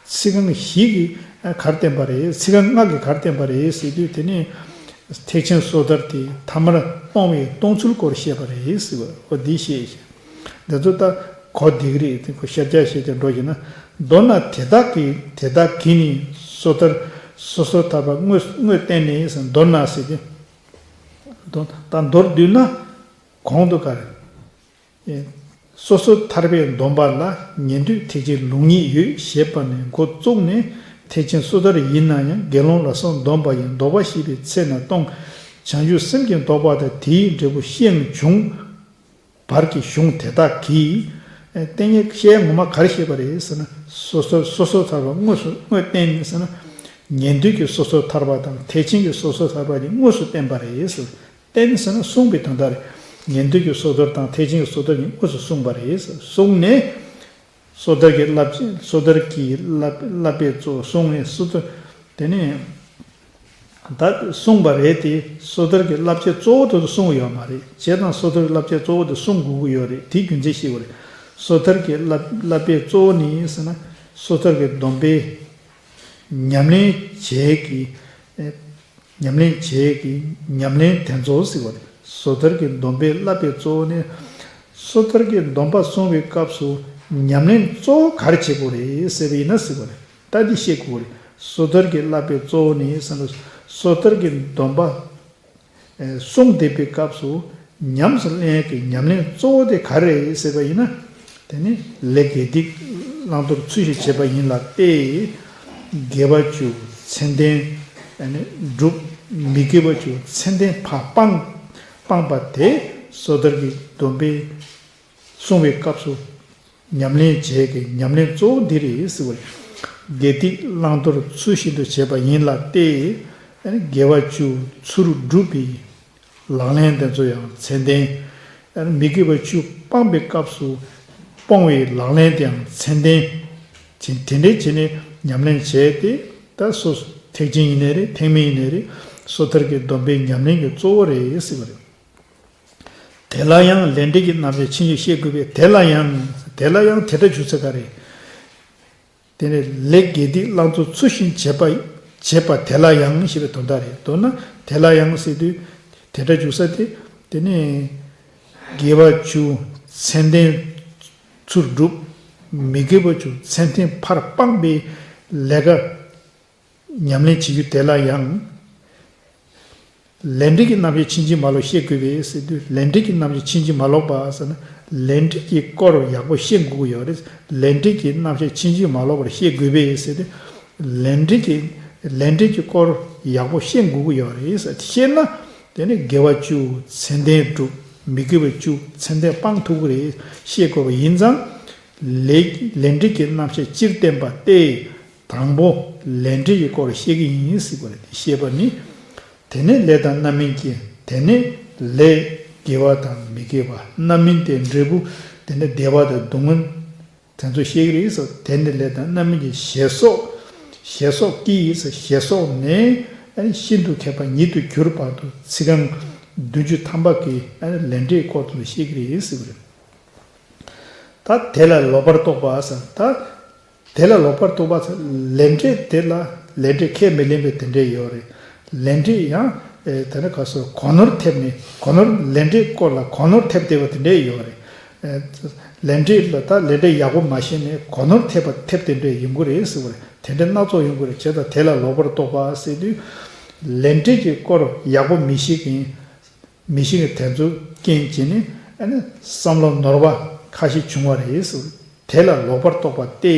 ཚིག་རྐང་བཞི་གིས་ག་རེ་བསྟན་པ་རེད། ཚིག་རྐང་ལྔ་གིས་ག་རེ་བསྟན་པ་རེད་ཟེར་དུས། དེ་ནས་ཐེག་ཆེན་སོ་ཐར་དེ་ཐ་མར་གཏོང་བའི་གཏོང་ཚུལ་སྐོར་བཤད་པ་རེད་ཟེར་བ། འོ་འདི་བཤད་ཤིང་། འདི་ཚོ་ད་གོ་བདེ་གི་རེད། དེ་ཁོ་ཤར་རྒྱག་ཤར་རྒྱག་འགྲོ་བཞིན་ན། མདོར་ན་དེ་དག་གིས། དེ་དག་གིས་ནི་སོ་ཐར། སོ་སོར་ཐར་པ་དངོས་དངོས་བསྟན་ནས་ཟེར། མདོར་ན་ཟེར་ཏེ། མདོར་ད་མདོར་བསྡུས་ན་གོང་དུ་ག་རེ། སོ་སོར་ཐར་པའི་སྡོམ་པ་ལ་ཉན་ཐོས་ཐེག་ཆེན་ལུགས་གཉིས་ཡོད་ཞེས་པ་ནས་འགོ་བཙུགས་ནས། ཐེག་ཆེན་སོ་ཐར་ཡིན་ན་ཡང་དགེ་སློང་ལ་སོགས་སྡོམ་པ་ཡི་ལྡོག་པ་ཤེས་པའི་ཚེ་ན་གཏོང་། བྱང་ཆུབ་སེམས་ཀྱིས་ལྡོག་པ་དང་དེའི་འབྲས་བུ་ཤེས་ཡང་འབྱུང་བར་གྱི་གཞུང་དེ་དག་གིས། ཨ་ནི་བཤད་ངོ་མ་ག་རེ་བཤད་པ་རེད་ཟེར་ན། སོ་སོར་སོ་སོར་ཐར་པ་དངོས་སུ་དངོས་བསྟན་ནས་ཟེར་ན། ཉན་ཐོས་ཀྱི་སོ་སོར་ཐར་པ་དང་ཐེག་ཆེན་གྱི་སོ་སོར་ཐར་པ་གཉིས་དངོས་སུ་བསྟན་པ་རེད་ཟེར། བསྟན་ཟེར་ན་གསུངས་པའི་དོན་དག་རེད། ཉན་ཐོས་ཀྱི་སོ་ཐར་དང་ཐེག་ཆེན་གྱི་སོ་ཐར་གཉིས་དངོས་སུ་གསུངས་པ་རེད། གསུངས་ནས། སོ་ཐར་གྱི་བསླབ་བྱ། སོ་ཐར་གྱི་བསླབ་བསླབ་པའི་གཙོ་བོ་གསུངས་ནས། སོ་ཐར། དེ་ནས་ ད་གསུངས་པ་རེད་དེ། སོ་ཐར་གྱི་བསླབ་བྱའི་གཙོ་བོ་དེ་ཚོ་གསུངས་ཡོད་མ་རེད། བྱས་ཙང་སོ་ཐར་གྱི་བསླབ་བྱའི་གཙོ་བོ་དེ་གསུང་དགོས་ཀྱི་ཡོད་རེད། དེའི་རྒྱུ་མཚན་ཤེས་དགོས་རེད། སོ་ཐར་གྱི་བསླབ་བསླབ་པའི་གཙོ་བོ་ནི་ཟེར་ན། སོ་ཐར་གྱི་སྡོམ་པའི་ཉམས་ལེན་བྱེད་ཀྱི། ཉམས་ལེན་བྱེད་ཀྱི་ཉམས་ལེན་དེ་ཚོ་ཟེར་བ་རེད། སོ་ཐར་གྱི་སྡོམ་པའི་བསླབ་པའི་གཙོ་བོ་ནི། སོ་ཐར་གྱི་སྡོམ་པ་སྲུང་བའི་སྐབས་སུ་ཉམས་ལེན་གཙོ་བོ་ག་རེ་བྱེད་དགོས་རེད་ཟེར་བ་ཡིན་ན་ཟེར་བ་རེད། ད་འདི་ཤེས་དགོས་རེད། སོ་ཐར་གྱི་བསླབ་པའི་གཙོ་བོ་ནི་ཟེར་ན། སོ་ཐར་གྱི་སྡོམ་པ་སྲུང་བསྡད་པའི་སྐབས་སུ་ཉམས་སུ་ལེན་ཡག་གི་ཉམས་ལེན་གཙོ་བོ་དེ་ག་རེ་རེད་ཟེར་བ་ཡིན་ན། དེ་ནི་ལས་དགེ་སྡིག་བླང་དོར་ཚུལ་བཞིན་བྱེད་པ་ཡིན་ལ་སྟེ། དགེ་བ་བཅུ་ཚད་ལྡན་སྒྲུབ། མི་དགེ་བ་བཅུ་ཚད་ལྡན་ཕར་སྤང་། སྤངས་པ་དེ་སོ་ཐར་གྱི་སྡོམ་པའི་སྲུང་བའི་སྐབས་སུ་ཉམས་ལེན་བྱེད་ཀྱི་ཉམས་ལེན་གཙོ་བོ་འདི་རེད་ཟེར་བ་རེད། དགེ་སྡིག་བླང་དོར་ཚུལ་བཞིན་དུ་བྱེད་པ་ཡིན་ལ་སྟེ། དགེ་བ་བཅུ་ཚུར་སྒྲུབ་པའི་ལག་ལེན་དེ་ཚོ་ཡང་ཚད་ལྡན། མི་དགེ་བ་བཅུ་སྤངས་པའི་སྐབས་སུ་སྤོང་བའི་ལག་ལེན་དེ་ཡང་ཚད་ལྡན། དེ་དེ་འདྲའི་བྱས་ནས་ཉམས་ལེན་བྱས་ཏེ། ད་སོ་ཐེག་ཆེན་ཡིན་ནའི་རེད། ཐེག་དམན་ཡིན་ནའི་རེད། སོ་ཐར་གྱི་སྡོམ་པའི་ཉམས་ལེན་གྱི་གཙོ་བོ་རེད་ཟེར་བ་རེད། དེ་ལ་ཡང་ལས་འབྲས་ཀྱི་རྣམ་གཞག་ཕྱིན་ཅི་ཤེས་དགོས་པས། དེ་ལ་ཡང་། དེ་ལ་ཡང་དེ་སྒྲ་འཇུག་ས་ག་རེ། དེ་ནས་ལས་དགེ་སྡིག་བླང་དོར་ཚུལ་བཞིན་བྱེད་པ། བྱེད་པ་དེ་ལ་ཡང་ཞེས་པའི་དོན་དག་རེད། མདོར་ན་དེ་ལ་ཡང་ཟེར་དུས་དེ་སྒྲ་འཇུག་ས་དེ། དེ་ནས་དགེ་བ་བཅུ་ཚད་ལྡན་ཚུར་སྒྲུབ། མི་དགེ་བ་བཅུ་ཚད་ལྡན་ཕར་སྤངས་པའི་ལས་ཀ་ཉམས་ལེན་བྱེད་རྒྱུ་དེ་ལ་ཡང་། ལས་འབྲས་ཀྱི་རྣམ་གཞག་ཕྱིན་ཅི་མ་ལོག་ཤེས་དགོས་པས་ཟེར་དུས། ལས་འབྲས་ཀྱི་རྣམ་གཞག་ཕྱིན་ཅི་མ་ལོག་པ་ཟེར་ན། ལས་འབྲས་ཀྱི་སྐོར་ཡག་པོ་ཤེས་དགོས་ཀྱི་ཡོད་རེད། ལས་འབྲས་ཀྱི་རྣམ་གཞག་ཕྱིན་ཅི་མ་ལོག་པར་ཤེས་དགོས་པས་ཟེར་དུས། ལས་འབྲས་ཀྱི། ལས་འབྲས་ཀྱི་སྐོར་ཡག་པོ་ཤེས་དགོས་ཀྱི་ཡོད་རེད་ཟེར། ཤེས་ན་དེ་ནི་དགེ་བ་བཅུ་ཚད་ལྡན་སྒྲུབ། མི་དགེ་བ་བཅུ་ཚད་ལྡན་སྤང་ཐུབ་ཀྱི་རེད། ཤེས་དགོས་པ་ཡིན་ཙང་། ལས། ལས་འབྲས་ཀྱི་རྣམ་གཞག་སྤྱིར་བསྟན་པ་སྟེ། དང་པོ་ལས་འབྲས་ཀྱི་སྐོར་བཤད་ཀྱི་ཡིན་ཟེར་བ་རེད། དེ་བཤད་པ་ནི། དེ་ནས་ལས་དང་རྣམ་སྨིན་གྱི། དེ་ནས་ལས་དགེ་བ་དང་མི་དགེ་བ། རྣམ་སྨིན་དེ་འབྲས་བུ། དེ་ནས་བདེ་བ་དང་སྡུག་བསྔལ་དེ་ཚོ་བཤད་ཀྱི་རེད་ཟེར། དེ་ནས་ལས་དང་རྣམ་སྨིན་གྱི་ཞེས་སོགས། ཞེས་སོགས་ཀྱིས་ཟེར། ཞེས་སོགས་ནས་ཨ་ནི་ཤིན་ཏུ་མཁས་པ་ཉིད་དུ་གྱུར་བར་དུ་ཚིག་རྐང་བདུན་ཅུ་ཐམ་པ་གིས་ཨ་ནི་ལས་འབྲས་སྐོར་དུ་བཤད་ཀྱི་རེད་ཟེར་བ་རེད། ད་དེ་ལ་ལོག་པར་རྟོག་པ་ཟེར། ད་དེ་ལ་ལོག་པར་རྟོག་པ་ཟེར། ལས་འབྲས་དེ་ལ་ལས་འབྲས་ཁས་མི་ལེན་པའི་དེ་འདྲས་ཡོད་རེད། ལས་འབྲས་ཡང་ཨེ་དེ་ནི་ག་སོ་གོ་ནོར་ཐེབས་ནས། གོ་ནོར། ལས་འབྲས་སྐོར་ལ་གོ་ནོར་ཐེབས་བསྡད་པ་དེ་འདྲས་ཡོད་རེད། ཨེ་ལས་འབྲས་ལ། ད་ལས་འབྲས་ཡག་པོ་མ་ཤེས་ནས་གོ་ནོར་ཐེབས་པ་ཐེབས་དེ་འདྲས་ཡོང་གི་རེད་ཟེར་བ་རེད། དེ་འདྲས་སྣ་ཚོགས་ཡོང་གི་རེད། བྱས་ཙང་དེ་ལ་ལོག་པར་རྟོག་པ་ཟེར་དུས། ལས་འབྲས་ཀྱི་སྐོར་ཡག་པོ་མི་ཤེས་མཁན། མི་ཤེས་མཁན་དེ་ཚོ་རྐྱེན་བྱས་ནས་ཨ་ནི་བསམ་བློ་ནོར་བ་ཁ་ཤས་བྱུང་བ་རེད་ཟེར། དེ་ལ་ལོག་པར་རྟོག་པ་སྟེ།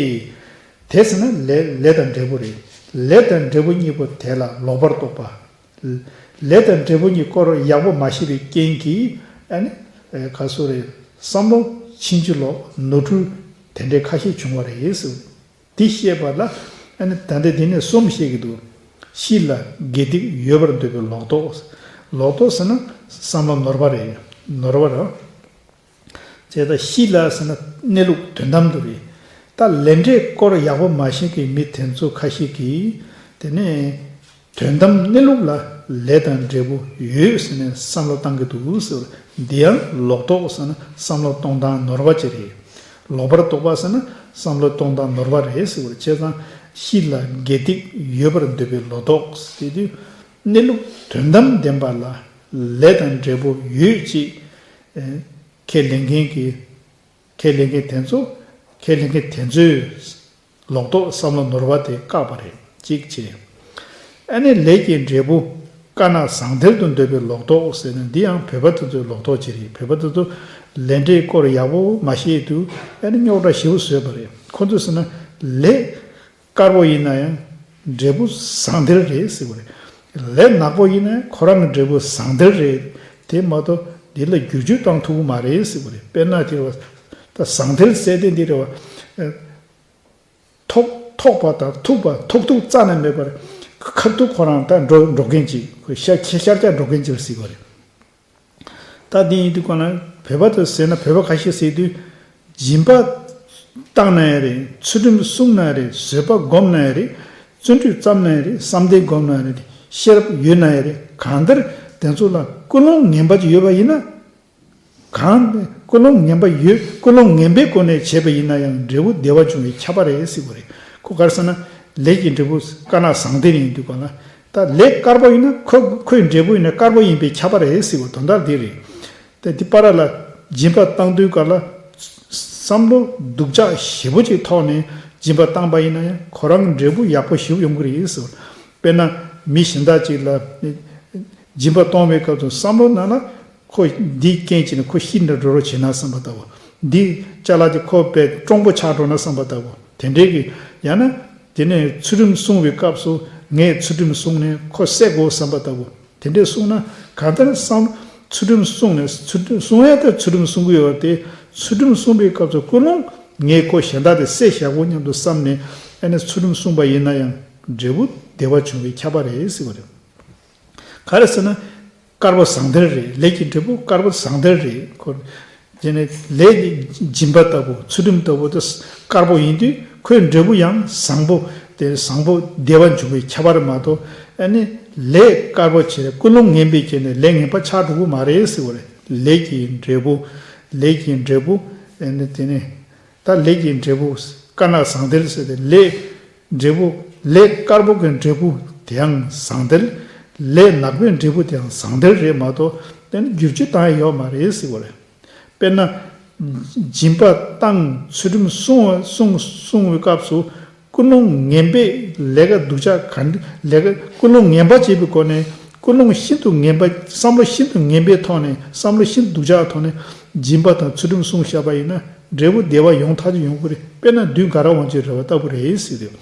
དེ་ཟེར་ན་ལས། ལས་དང་འབྲས་བུ་རེད། ལས་དང་འབྲས་བུ་གཉིས་པོ་དེ་ལ་ལོག་པར་རྟོག་པ། ལས་དང་འབྲས་བུ་གཉིས་སྐོར་ཡག་པོ་མ་ཤེས་པའི་རྐྱེན་གྱིས་ཨ་ནི་ཨེ་ག་སོ་རེད། བསམ་བློ་ཕྱིན་ཅི་ལོག་ནོར་འཁྲུལ་དེ་འདྲའི་ཁ་ཤས་བྱུང་བ་རེད་ཟེར། འདི་བཤད་པ་ལ་ཨ་ནི་ད་ལྟ་འདི་ནས་གསུམ་བཤད་ཀྱི་འདུག། གཤིས་ལ་དགེ་སྡིག་ཡོད་པར་འདོད་པའི་ལོག་རྟོག། ལོག་རྟོག་ཟེར་ན་བསམ་བློ་ནོར་བ་རེད། ནོར་བ་རེད། བྱས་ཙང་གཤིས་ལ་ཟེར་ན་གནས་ལུགས་དོན་དམ་དུ་རེད། ད་ལས་འབྲས་སྐོར་ཡག་པོ་མ་ཤེས་མཁན་མི་དེ་ཚོ་ཁ་ཤས་ཀྱིས་དེ་ནས་དོན་དམ་གནས་ལུགས་ལ་ལས་དང་འབྲས་བུ་ཡོད་ཟེར་ནས་བསམ་བློ་བཏང་གི་འདུག་ཟེར། འདི་ཡང་ལོག་རྟོག་ཟེར་ན་བསམ་བློ་གཏོང་སྟངས་ནོར་བ་ཅིག་རེད། ལོག་པར་རྟོག་པ་ཟེར་ན་བསམ་བློ་གཏོང་སྟངས་ནོར་བ་རེད་ཟེར་བ་རེད། བྱས་ཙང་གཤིས་ལ་དགེ་སྡིག་ཡོད་པར་འདོད་པའི་ལོག་རྟོག་ཟེར་དུས། གནས་ལུགས་དོན་དམ་བདེན་པ་ལ་ལས་དང་འབྲས་བུ་ཡོད་ཅེས་ཨེ་ཁས་ལེན་མཁན་གྱི། ཁས་ལེན་མཁན་དེ་ཚོ། ཁས་ལེན་མཁན་དེ་ཚོས་ལོག་རྟོག་བསམ་བློ་ནོར་བ་དེ་བཀག་པ་རེད། གཅིག་བྱས། ཨ་ནི་ལས་ཀྱི་འབྲས་བུ་དཀར་ནག་ཟང་ཐལ་དུ་འདོད་པའི་ལོག་རྟོག་ཟེར་ན། འདི་ཡང་བོད་པ་དེ་ཚོའི་ལོག་རྟོག་ཅིག་རེད། བོད་པ་དེ་ཚོ་ལས་འབྲས་སྐོར་ཡག་པོ་མ་ཤེས་དུས་ཨ་ནི་རྙོག་དྲ་ཞེ་པོ་བཟོས་པ་རེད། ཁོ་ཚོས་ཟེར་ན་ལས་དཀར་པོ་ཡིན་ན་ཡང་འབྲས་བུ་ཟང་ཐལ་རེད་ཟེར་བ་རེད། ལས་ནག་པོ་ཡིན་ན་ཁོ་རང་གི་འབྲས་བུ་ཟང་ཐལ་རེད། དེ་མ་གཏོགས་འདི་ལ་བསྒྱུར་བཅོས་བཏང་ཐུབ་ཀྱི་མ་རེད་ཟེར་བ་རེད། དཔེར་ན་དེ་རེད་བ། ད་ཟང་ཐལ་ཟེར་དེ་འདི་རེད་བ། ཐོག་ཐོག་པ་དང་ཐུག་པ། ཐོག་ཐུག་རྩ་ནས་མེད་པར་ཁ་ཐུག་ཁོ་རང་ད་འགྲོ་འགྲོ་མཁན་ཅིག། ཁོ་ཤར་ཤར་ཤར་འགྲོ་མཁན་ཅིག་ཟེར་བ་རེད། ད་འདི་ཡིན་དུས་གང་ན་བོད་པ་དེ་ཟེར་ན། བོད་པ་ཁ་ཤས་ཟེར་དུས་སྦྱིན་པ་བཏང་ན་ཡང་རེད། ཚུལ་ཁྲིམས་བསྲུངས་ན་ཡང་རེད། བཟོད་པ་སྒོམ་ན་ཡང་རེད། བརྩོན་འགྲུས་བརྩམས་ན་ཡང་རེད། བསམ་གཏན་སྒོམ་ན་ཡང་རེད། ཤེས་རབ་ཡོད་ན་ཡང་རེད། གང་ལྟར་དེ་ཚོ་ལ་ཀུན་སློང་ངན་པ་ཅིག་ཡོད་པ་ཡིན་ན། གང་ཀུན་སློང་ངན་པ་ཡོད། ཀུན་སློང་ངན་པའི་སྒོ་ནས་བྱས་པ་ཡིན་ན་ཡང་འབྲས་བུ་བདེ་བ་འབྱུང་བའི་ཁྱབ་པ་རེད་ཟེར་བ་རེད། ཁོ་ག་རེ་ཟེར་ན། ལས་ཀྱི་འབྲས་བུ་དཀར་ནག་ཟང་ཐལ་ཡིན་དུས་ག་ལ། ད་ལས་དཀར་པོ་ཡིན་ན་ཁོ་ཁོའི་འབྲས་བུ་ཡིན་ན་དཀར་པོ་ཡིན་པའི་ཁྱབ་པ་རེད་ཟེར་བ་དོན་དག་འདི་རེད། ད་འདི་པར་ལ་སྦྱིན་པ་བཏང་དུས་ག་ལ། བསམ་བློ་སྡུག་ཅག་ཞེ་པོ་ཅིག་ཐོག་ནས་སྦྱིན་པ་བཏང་པ་ཡིན་ན་ཡང་ཁོ་རང་འབྲས་བུ་ཡག་པོ་ཞིག་ཡོང་གི་རེད་ཟེར་བ། དཔེར་ན་མི་གཞན་དག་ཅིག་ལ་སྦྱིན་པ་གཏོང་བའི་སྐབས་སུ་བསམ་བློ་ནང་ལ། ཁོ་འདིའི་རྐྱེན་བྱས་ནས་ཁོ་ཤི་ནས་འགྲོ་རོགས་བྱེད་ན་བསམ་པ་ལྟ་བུ། འདིའི་ཅ་ལག་དེ་ཁོ་དཔེ་སྤྲང་པོ་ཆགས་འགྲོ་ན་བསམ་པ་ལྟ་བུ། དེ་འདྲའི་གི་ཡང་ན། དེ་ནས་ཚུལ་ཁྲིམས་བསྲུང་བའི་སྐབས་སུ་ངས་ཚུལ་ཁྲིམས་བསྲུངས་ནས་ཁོ་བསད་དགོས་བསམ་པ་ལྟ་བུ། དེ་འདྲའི་བསྲུངས་ན་གང་ལྟར་བསམ། ཚུལ་ཁྲིམས་བསྲུངས་ནས་ཚུལ་ཁྲིམས་བསྲུང་ཡ་དེ་ཚུལ་ཁྲིམས་བསྲུང་གི་ཡོད་དེ། ཚུལ་ཁྲིམས་བསྲུངས་པའི་སྐབས་སུ་ཀུན་སློང་ངས་ཁོ་གཞན་དག་དེ་བསད་བཞག་དགོས་སྙམ་དུ་བསམ་ནས་ཨ་ནི་ཚུལ་ཁྲིམས་བསྲུངས་པ་ཡིན་ན་ཡང་འབྲས་བུ་བདེ་བ་འབྱུང་བའི་ཁྱབ་པ་རེད་ཟེར་བ་རེད། ག་རེ་ཟེར་ན། དཀར་པོ་ཟང་ཐལ་རེད། ལས་ཀྱི་འབྲས་བུ་དཀར་པོ་ཟང་ཐལ་རེད། ཁོ། དེ་ནས་ལས་སྦྱིན་པ་ལྟ་བུ་ཚུལ་ཁྲིམས་ལྟ་བུ་དེ་དཀར་པོ་ཡིན་དུས་ཁོའི་འབྲས་བུ་ཡང་བཟང་པོ། དེ་བཟང་པོ་བདེ་བ་འབྱུང་བའི་ཁྱབ་པ་རེད་མ་གཏོགས་ཨ་ནི་ལས་དཀར་པོ་བྱས་ཀུན་སློང་ངན་པའི་རྐྱེན་ནས་ལས་ངན་པ་ཆགས་འགྲོ་གི་མ་རེད་ཟེར་བ་རེད། ལས་ཀྱི་འབྲས་བུ། ལས་ཀྱི་འབྲས་བུ། ཨ་ནི་དེ་ནས། ད་ལས་ཀྱི་འབྲས་བུ་དཀར་ནག་ཟང་ཐལ་ཟེར་ཏེ་ལས། འབྲས་བུ། ལས་དཀར་པོ་གི་འབྲས་བུ་དེའང་ཟང་ཐལ། ལས་ནག་པོའི་འབྲས་བུ་དེའང་ཟང་ཐལ་རེད་མ་གཏོགས་དེ་ནི་བསྒྱུར་བཅོས་བཏང་ཡ་ཡོད་མ་རེད་ཟེར་བ་རེད། དཔེར་ན། སྦྱིན་པ་བཏང་ཚུལ་ཁྲིམས་བསྲུང་བསྲུང་བསྲུང་བའི་སྐབས་སུ་ཀུན་སློང་ངན་པའི་ལས་ཀ་སྡུག་ཅག་ག་འདྲ་ལས་ཀ་ཀུན་སློང་ངན་པ་བྱེད་པའི་སྒོ་ནས་ཀུན་སློང་ཤིན་ཏུ་ངན་པ་བསམ་བློ་ཤིན་ཏུ་ངན་པའི་ཐོག་ནས་བསམ་བློ་ཤིན་ཏུ་སྡུག་ཅག་ཐོག་ནས་སྦྱིན་པ་དང་ཚུལ་ཁྲིམས་བསྲུངས་བཞག་པ་ཡིན་ན། འབྲས་བུ་བདེ་བ་ཡོང་ཐག་ཆོད་ཡོང་གི་རེད། དཔེར་ན་བདུད་དགའ་རབ་དབང་ཕྱུག་རེད་བ་ལྟ་བུ་རེད་ཟེར་དུས།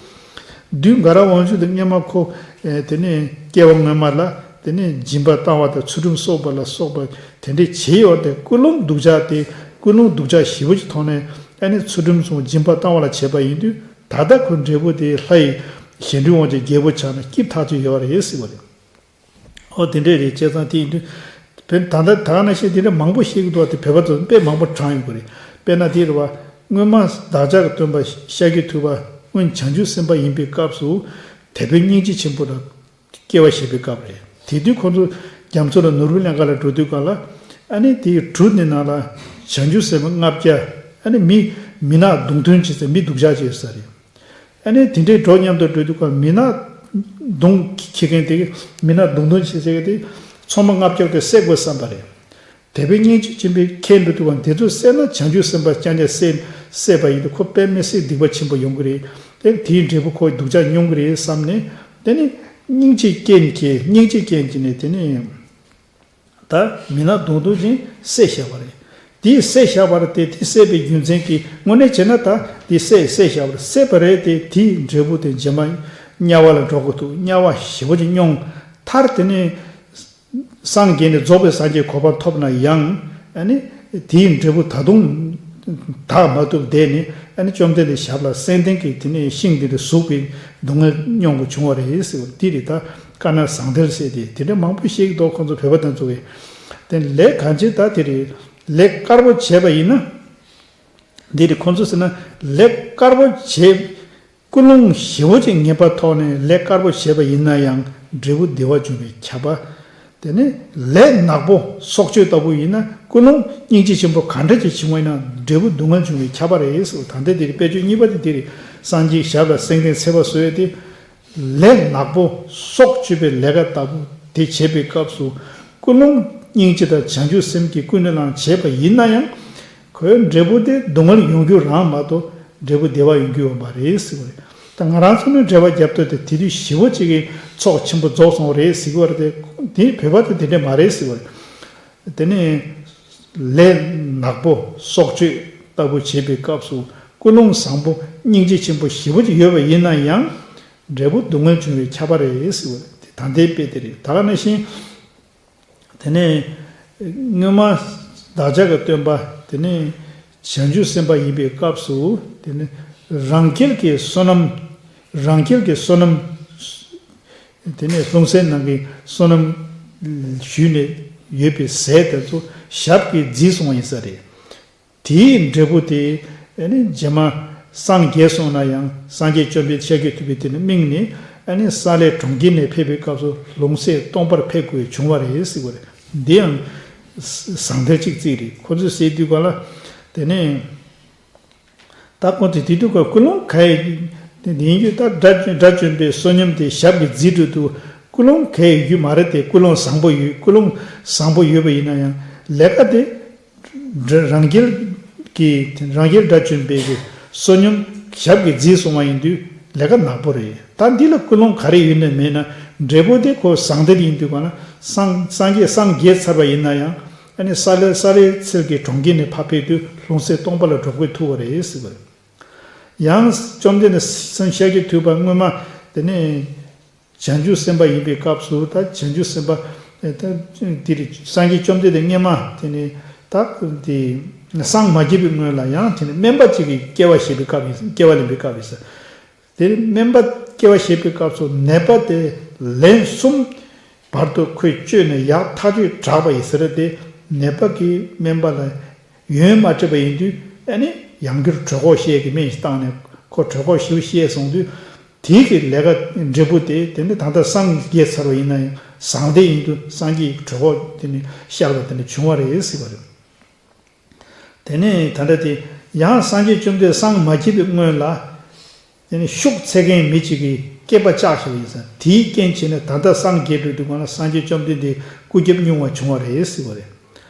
བདུད་དགའ་རབ་དབང་ཕྱུག་དེ་སྔོན་མ་ཁོ། ཨེ་དེ་ནས་སྐྱེ་བ་སྔོན་མ་ལ་དེ་ནས་སྦྱིན་པ་བཏང་བ་དང་ཚུལ་ཁྲིམས་བསྲུངས་པ་ལ་སོགས་པ་དེ་འདྲས་བྱས་ཡོད་དེ་ཀུན་སློང་སྡུག་ཅག་དེ་ཀུན་སློང་སྡུག་ཅག་ཞེ་པོ་ཅིག་ཐོག་ནས་ཨ་ནི་ཚུལ་ཁྲིམས་བསྲུངས་སྦྱིན་པ་བཏང་བ་ལ་བྱས་པ་ཡིན་དུས་ད་ལྟ་ཁོ་འབྲས་བུ་དེ་ལྷ་ཡི་གཞན་འབྲུ་དབང་ཕྱུག་རྒྱལ་པོ་ཆགས་ན་སྐྱིད་ཐག་ཆོད་ཡོད་རེད་ཟེར་བ་རེད། ཨོ་དེ་འདྲས་རེད། བྱས་ཙང་དེ་ཡིན་དུས། བོད་ད་ལྟ་ད་ག་ནང་བཞིན་དེ་འདྲས་མང་པོ་བཤད་ཀྱི་འདུག་དེ་བོད་པ་ཚོ་དཔེ་མང་པོ་དྲངས་ཡོང་གི་རེད། དཔེར་ན་དེ་རེད་བ། སྔོན་མ་བདག་ཅག་གི་སྟོན་པ་ཤཱཀྱ་ཐུབ་པ་སྔོན་བྱང་ཆུབ་སེམས་དཔའ་ཡིན་པའི་སྐབས་སུ། དད་པའི་སྙིང་རྗེ་ཆེན་པོ་ལ་སྐྱེ་བ་བཞེས་པའི་སྐབས་རེད། དེ་དུས་ཁོ་ཚོ་རྒྱ་མཚོ་ལ་ནོར་བུ་གླིང་ཁ་ལ་འགྲོ་དུས་གང་ལ། ཨ་ནི་དེའི་གྲུ་དེ་ནང་ལ་བྱང་ཆུབ་སེམས་དཔའ་ལྔ་བརྒྱ། ཨ་ནི་མི་མི་ནག་མདུང་ཐུང་བྱེད་ས་མི་སྡུག་ཅག་བྱེད་ས་རེད། ཨ་ནི་དེ་འདྲའི་འགྲོ་མཉམ་དུ་འགྲོ་དུས་ཀ་མི་ནག་མདུང་འཁྱེར་མཁན་དེ་གིས་མི་ནག་མདུང་ཐུང་བྱེད་ས་གི་དེ་ཚོང་པ་ལྔ་བརྒྱ་དེ་བསད་དགོས་བསམ་པ་རེད། དད་པའི་སྙིང་རྗེ་ཆེན་པོས་ཁྱེར་འགྲོ་དུས་ཀ་འདི་ཚོ་བསད་ན་བྱང་ཆུབ་སེམས་དཔའ་རྐྱང་རྐྱང་བསད་བསད་པ་ཡིན་དུས་ཁོ་དཔེ་མི་སྲིད་སྡིག་པ་ཆེན་པོ་ཡོང་གི་རེད། དེ་དེའི་འབྲས་བུ་ཁོ་སྡུག་ཅག་མྱོང་གི་རེད་བསམ་ནས་དེ་ནི་སྙིང་རྗེ་རྐྱེན་གྱིས་སྙིང་རྗེ་རྐྱེན་གྱིས་ནས་དེ་ནི། ད་མི་ནག་མདུང་ཐུང་ཅིག་བསད་བཞག་པ་རེད། དེ་བསད་བཞག་པ་རེད་དེ་དེ་བསད་པའི་རྒྱུ་མཚན་གྱིས་དངོས་གནས་བྱས་ན་ད་དེ་བསད་བསད་བཞག་པ་རེད། བསད་པ་རེད་དེ་དེའི་འབྲས་བུ་དེ་རྗེས་མ་དམྱལ་བ་ལ་འགྲོ་དགོས་འདུག་དམྱལ་བ་ཞེ་པོ་ཅིག་མྱོང་། མཐར་དེ་ནས་སངས་རྒྱས་ནས་རྫོགས་པའི་སངས་རྒྱས་གོ་འཕང་ཐོབ་ན་ཡང་ཨ་ནི་དེའི་འབྲས་བུ་ད་དུང་དག་མ་ཐུབ་བསྡད་ནས་ཨ་ནི་བཅོམ་ལྡན་འདས་ཞབས་ལ་སེང་ལྡེང་གི་དེ་ནས་ཤིང་དེ་འདྲ་ཟུག་པའི་སྡུག་བསྔལ་མྱོང་དགོས་བྱུང་བ་རེད་ཟེར་བ་འདི་རེད། ད་དཀར་ནག་ཟང་ཐལ་ཟེར་ཏེ་དེ་འདྲ་མང་པོ་བཤད་ཀྱི་འདུག་ཁོང་ཚོ་བོད་པ་དེ་ཚོ་གིས། དེ་ལས་གང་བྱེད་ད་དེ་རེད། ལས་དཀར་པོ་བྱས་པ་ཡིན་ན། འདི་རེད་ཁོང་ཚོ་ཟེར་ན་ལས་དཀར་པོ་བྱས། ཀུན་སློང་ཞེ་པོ་ཅིག་ངན་པ་ཐོག་ནས་ལས་དཀར་པོ་བྱས་པ་ཡིན་ན་ཡང་འབྲས་བུ་བདེ་བ་འབྱུང་བའི་ཁྱབ་པ། དེ་ནས་ལས་ནག་པོ་སྲོག་གཅོད་ལྟ་བུ་ཡིན་ན་ཀུན་སློང་སྙིང་རྗེ་ཆེན་པོ་ག་འདྲ་ཅིག་བྱུང་བ་ཡིན་ན་འབྲས་བུ་སྡུག་བསྔལ་འབྱུང་བའི་ཁྱབ་པ་རེད་ཟེར། ད་ལྟ་འདིར་དཔེ་བརྗོད་གཉིས་པ་དེ་འདིར་སངས་རྒྱས་ཞབས་ལ་སེང་ལྡེང་འཚེར་བ་བཟོས་ཏེ། ལས་ནག་པོ་སྲོག་གཅོད་པའི་ལས་ཀ་ལྟ་བུ་དེ་བྱེད་པའི་སྐབས་སུ་ཀུན་སློང་སྙིང་རྗེ་དང་བྱང་ཆུབ་སེམས་ཀྱིས་ཀུན་ནས་བསླངས་བྱས་པ་ཡིན་ན་ཡང་། ཁོའི་འབྲས་བུ་དེ་སྡུག་བསྔལ་ཡོང་རྒྱུ་རང་མ་གཏོགས་འབྲས་བུ་བདེ་བ་ཡོང་རྒྱུ་ཡོད་མ་རེད་ཟེར་བ་རེད། ད་ང་རང་ཚོ་ནི་འབྲེལ་བ་རྒྱབ་སྟོད་དེ་དེ་དུས་ཞེ་པོ་ཅིག་གི་ཚོགས་ཆེན་པོ་རྫོགས་སོང་བ་རེད་ཟེར་གྱི་བ་རེད་དེ། དེ་བོད་པ་དེ་དེ་འདྲས་མ་རེད་ཟེར་བ་རེད། དེ་ནས་ལས་ནག་པོ་སྲོག་གཅོད་ལྟ་བུ་བྱེད་པའི་སྐབས་སུ་ཀུན་སློང་བཟང་པོ་སྙིང་རྗེ་ཆེན་པོ་ཞེ་པོ་ཅིག་ཡོད་པ་ཡིན་ན་ཡང་འབྲས་བུ་སྡུག་བསྔལ་འབྱུང་བའི་ཁྱབ་པ་རེད་ཟེར་བ་རེད། དེ་ད་ལྟའི་དཔེ་དེ་རེད། ད་ག་ནང་བཞིན། དེ་ནས་སྔོན་མ་བདག་ཅག་གི་སྟོན་པ་དེ་ནས་བྱང་ཆུབ་སེམས་དཔའ་ཡིན་པའི་སྐབས་སུ་དེ་ནས་རང་རྒྱལ་གྱི་བསོད་ནམས། རང་རྒྱལ་གྱི་བསོད་ནམས། དེ་ནས་ལྷུང་བཟེད་ནང་གི་བསོད་ནམས་ཞུས་ནས་ཡོད་པའི་ཟས་དེ་ཚོ་ཞབས་ཀྱིས་བརྫིས་སོང་བ་ཡིན་ས་རེད། དེའི་འབྲས་བུ་དེ་ཨ་ནི་རྗེས་མ་སངས་རྒྱས་སོང་ན་ཡང་སངས་རྒྱས་བཅོམ་ལྡན་ཤཱཀྱ་ཐུབ་པས་དེ་ནི་སྨིན་ནས་ ཨ་ནི་ས་ལའི་གྲོང་ཁྱེར་ནས་ཕེབས་པའི་སྐབས་སུ་ལྷུང་བཟེད་སྟོང་པར་ཕེབས་དགོས་བྱུང་བ་རེད་ཟེར་བ་རེད། འདི་ཡང་ཟང་ཐལ་གཅིག་བརྩིས་རེད། ཁོ་ཚོས་ཟེར་དུས་ག་ལ་དེ་ནས། ད་ཁོང་དེ་དེ་དུས་ཀ་ཀུན་སློང་ག་ཡི་དེ་ཡིན་རྒྱུ། ད་དགྲ་དགྲ་བཅོམ་པའི་བསོད་སྙོམས་དེ་ཞབས་ཀྱིས་བརྫིས་འགྲོ་དུས་ཀུན་སློང་ག་ཡི་རྒྱུ་མ་རེད་དེ། ཀུན་སློང་བཟང་པོ་ཡོད། ཀུན་སློང་བཟང་པོ་ཡོད་པ་ཡིན་ན་ཡང་ལས་ཀ་དེ་དགྲ་རང་རྒྱལ་གྱི་རང་རྒྱལ་དགྲ་བཅོམ་པའི་གི་བསོད་སྙོམས་ཞབས་ཀྱིས་བརྫིས་སོང་བ་ཡིན་དུས་ལས་ཀ་ནག་པོ་རེད། ད་འདི་ལ་ཀུན་སློང་ག་རེ་ཡོད་ན་མེད་ན་འབྲས་བུ་དེ་ཁོ་ཟང་ཐལ་ཡིན་དུས་ག་ན་སངས་སངས་རྒྱས་སངས་རྒྱས་ཚར་བ་ཡིན་ན་ཡང་། ཨ་ནི་ས་ལེ་ས་ལེ་ཚལ་གྱི་གྲོང་ཁྱེར་ནས་ཕར་ཕེབས་དུས་ལྷུང་བཟེད་སྟོང་པ་ལ་འགྲོ་དགོས་ཐུག་པ་རེད་ཟེར་བ་རེད། ཡང་བཅོམ་ལྡན་འདས་སེམས་ཤཱཀྱ་ཐུབ་པ་སྔོན་མ་དེ་ནས་བྱང་ཆུབ་སེམས་དཔའ་ཡིན་པའི་སྐབས་སུ། ད་བྱང་ཆུབ་སེམས་དཔའ་ད་དེ་རེད། སངས་རྒྱས་བཅོམ་ལྡན་འདས་སྔོན་མ་དེ་ནས་ད་དེ་སངས་མ་རྒྱས་པའི་སྔོན་ལ་ཡང་དེ་ནས་སྨན་པ་གཅིག་གི་སྐྱེ་བ་བཞེས་པའི་སྐབས་ཡིན། སྐྱེ་བ་ལེན་པའི་སྐབས་ཡིན། དེར་སྨན་པ་སྐྱེ་བ་བཞེས་པའི་སྐབས་སུ་ནད་པ་དེ་ལན་གསུམ་བར་དུ་ཁོས་བཅོས་ནས་ཡག་ཐག་ཆོད་དྲགས་པ་ཡིན་ཟེར་ཏེ། ནད་པ་གིས་སྨན་པ་ལ་ཡོན་མ་སྤྲད་པ་ཡིན་དུས་ཨ་ནི་ཡང་བསྐྱར་གྲོད་ཁོག་བཤལ་གྱི་སྨན་ཞིག་བཏང་ནས་ཁོ་གྲོད་ཁོག་ཞེ་པོ་བཤལ་སོང་དུས། དེའི་གི་ལས་ཀ་འབྲས་བུ་དེ་དེ་ནི་ད་ལྟ་སངས་རྒྱས་ཚར་བ་ཡིན་ན་ཡང་ཟང་ཐལ་ཡིན་དུས་སངས་རྒྱས་ཀྱི་གྲོད་ཁོག་དེ་ནི་བཤལ་བ་དེ་ནི་བྱུང་བ་རེད་ཟེར་བ་རེད། དེ་ནས་ད་ལྟ་དེ་ཡང་སངས་རྒྱས་བཅོམ་ལྡན་སངས་མ་རྒྱས་པའི་སྔོན་ལ། དེ་ནས་ཤུགས་འཚོལ་མཁན་མི་གཅིག་གིས་སྐེད་པ་བཅག་བཞག་པ་ཡིན་ཙང་། དེའི་རྐྱེན་བྱས་ནས་ད་ལྟ་སངས་རྒྱས་འགྲོ་དུས་སྒང་ལ་སངས་རྒྱས་བཅོམ་ལྡན་འདས་སྐུ་རྒྱབ་བསྙུང་བ་བྱུང་བ་རེད་ཟེར་བ་རེད།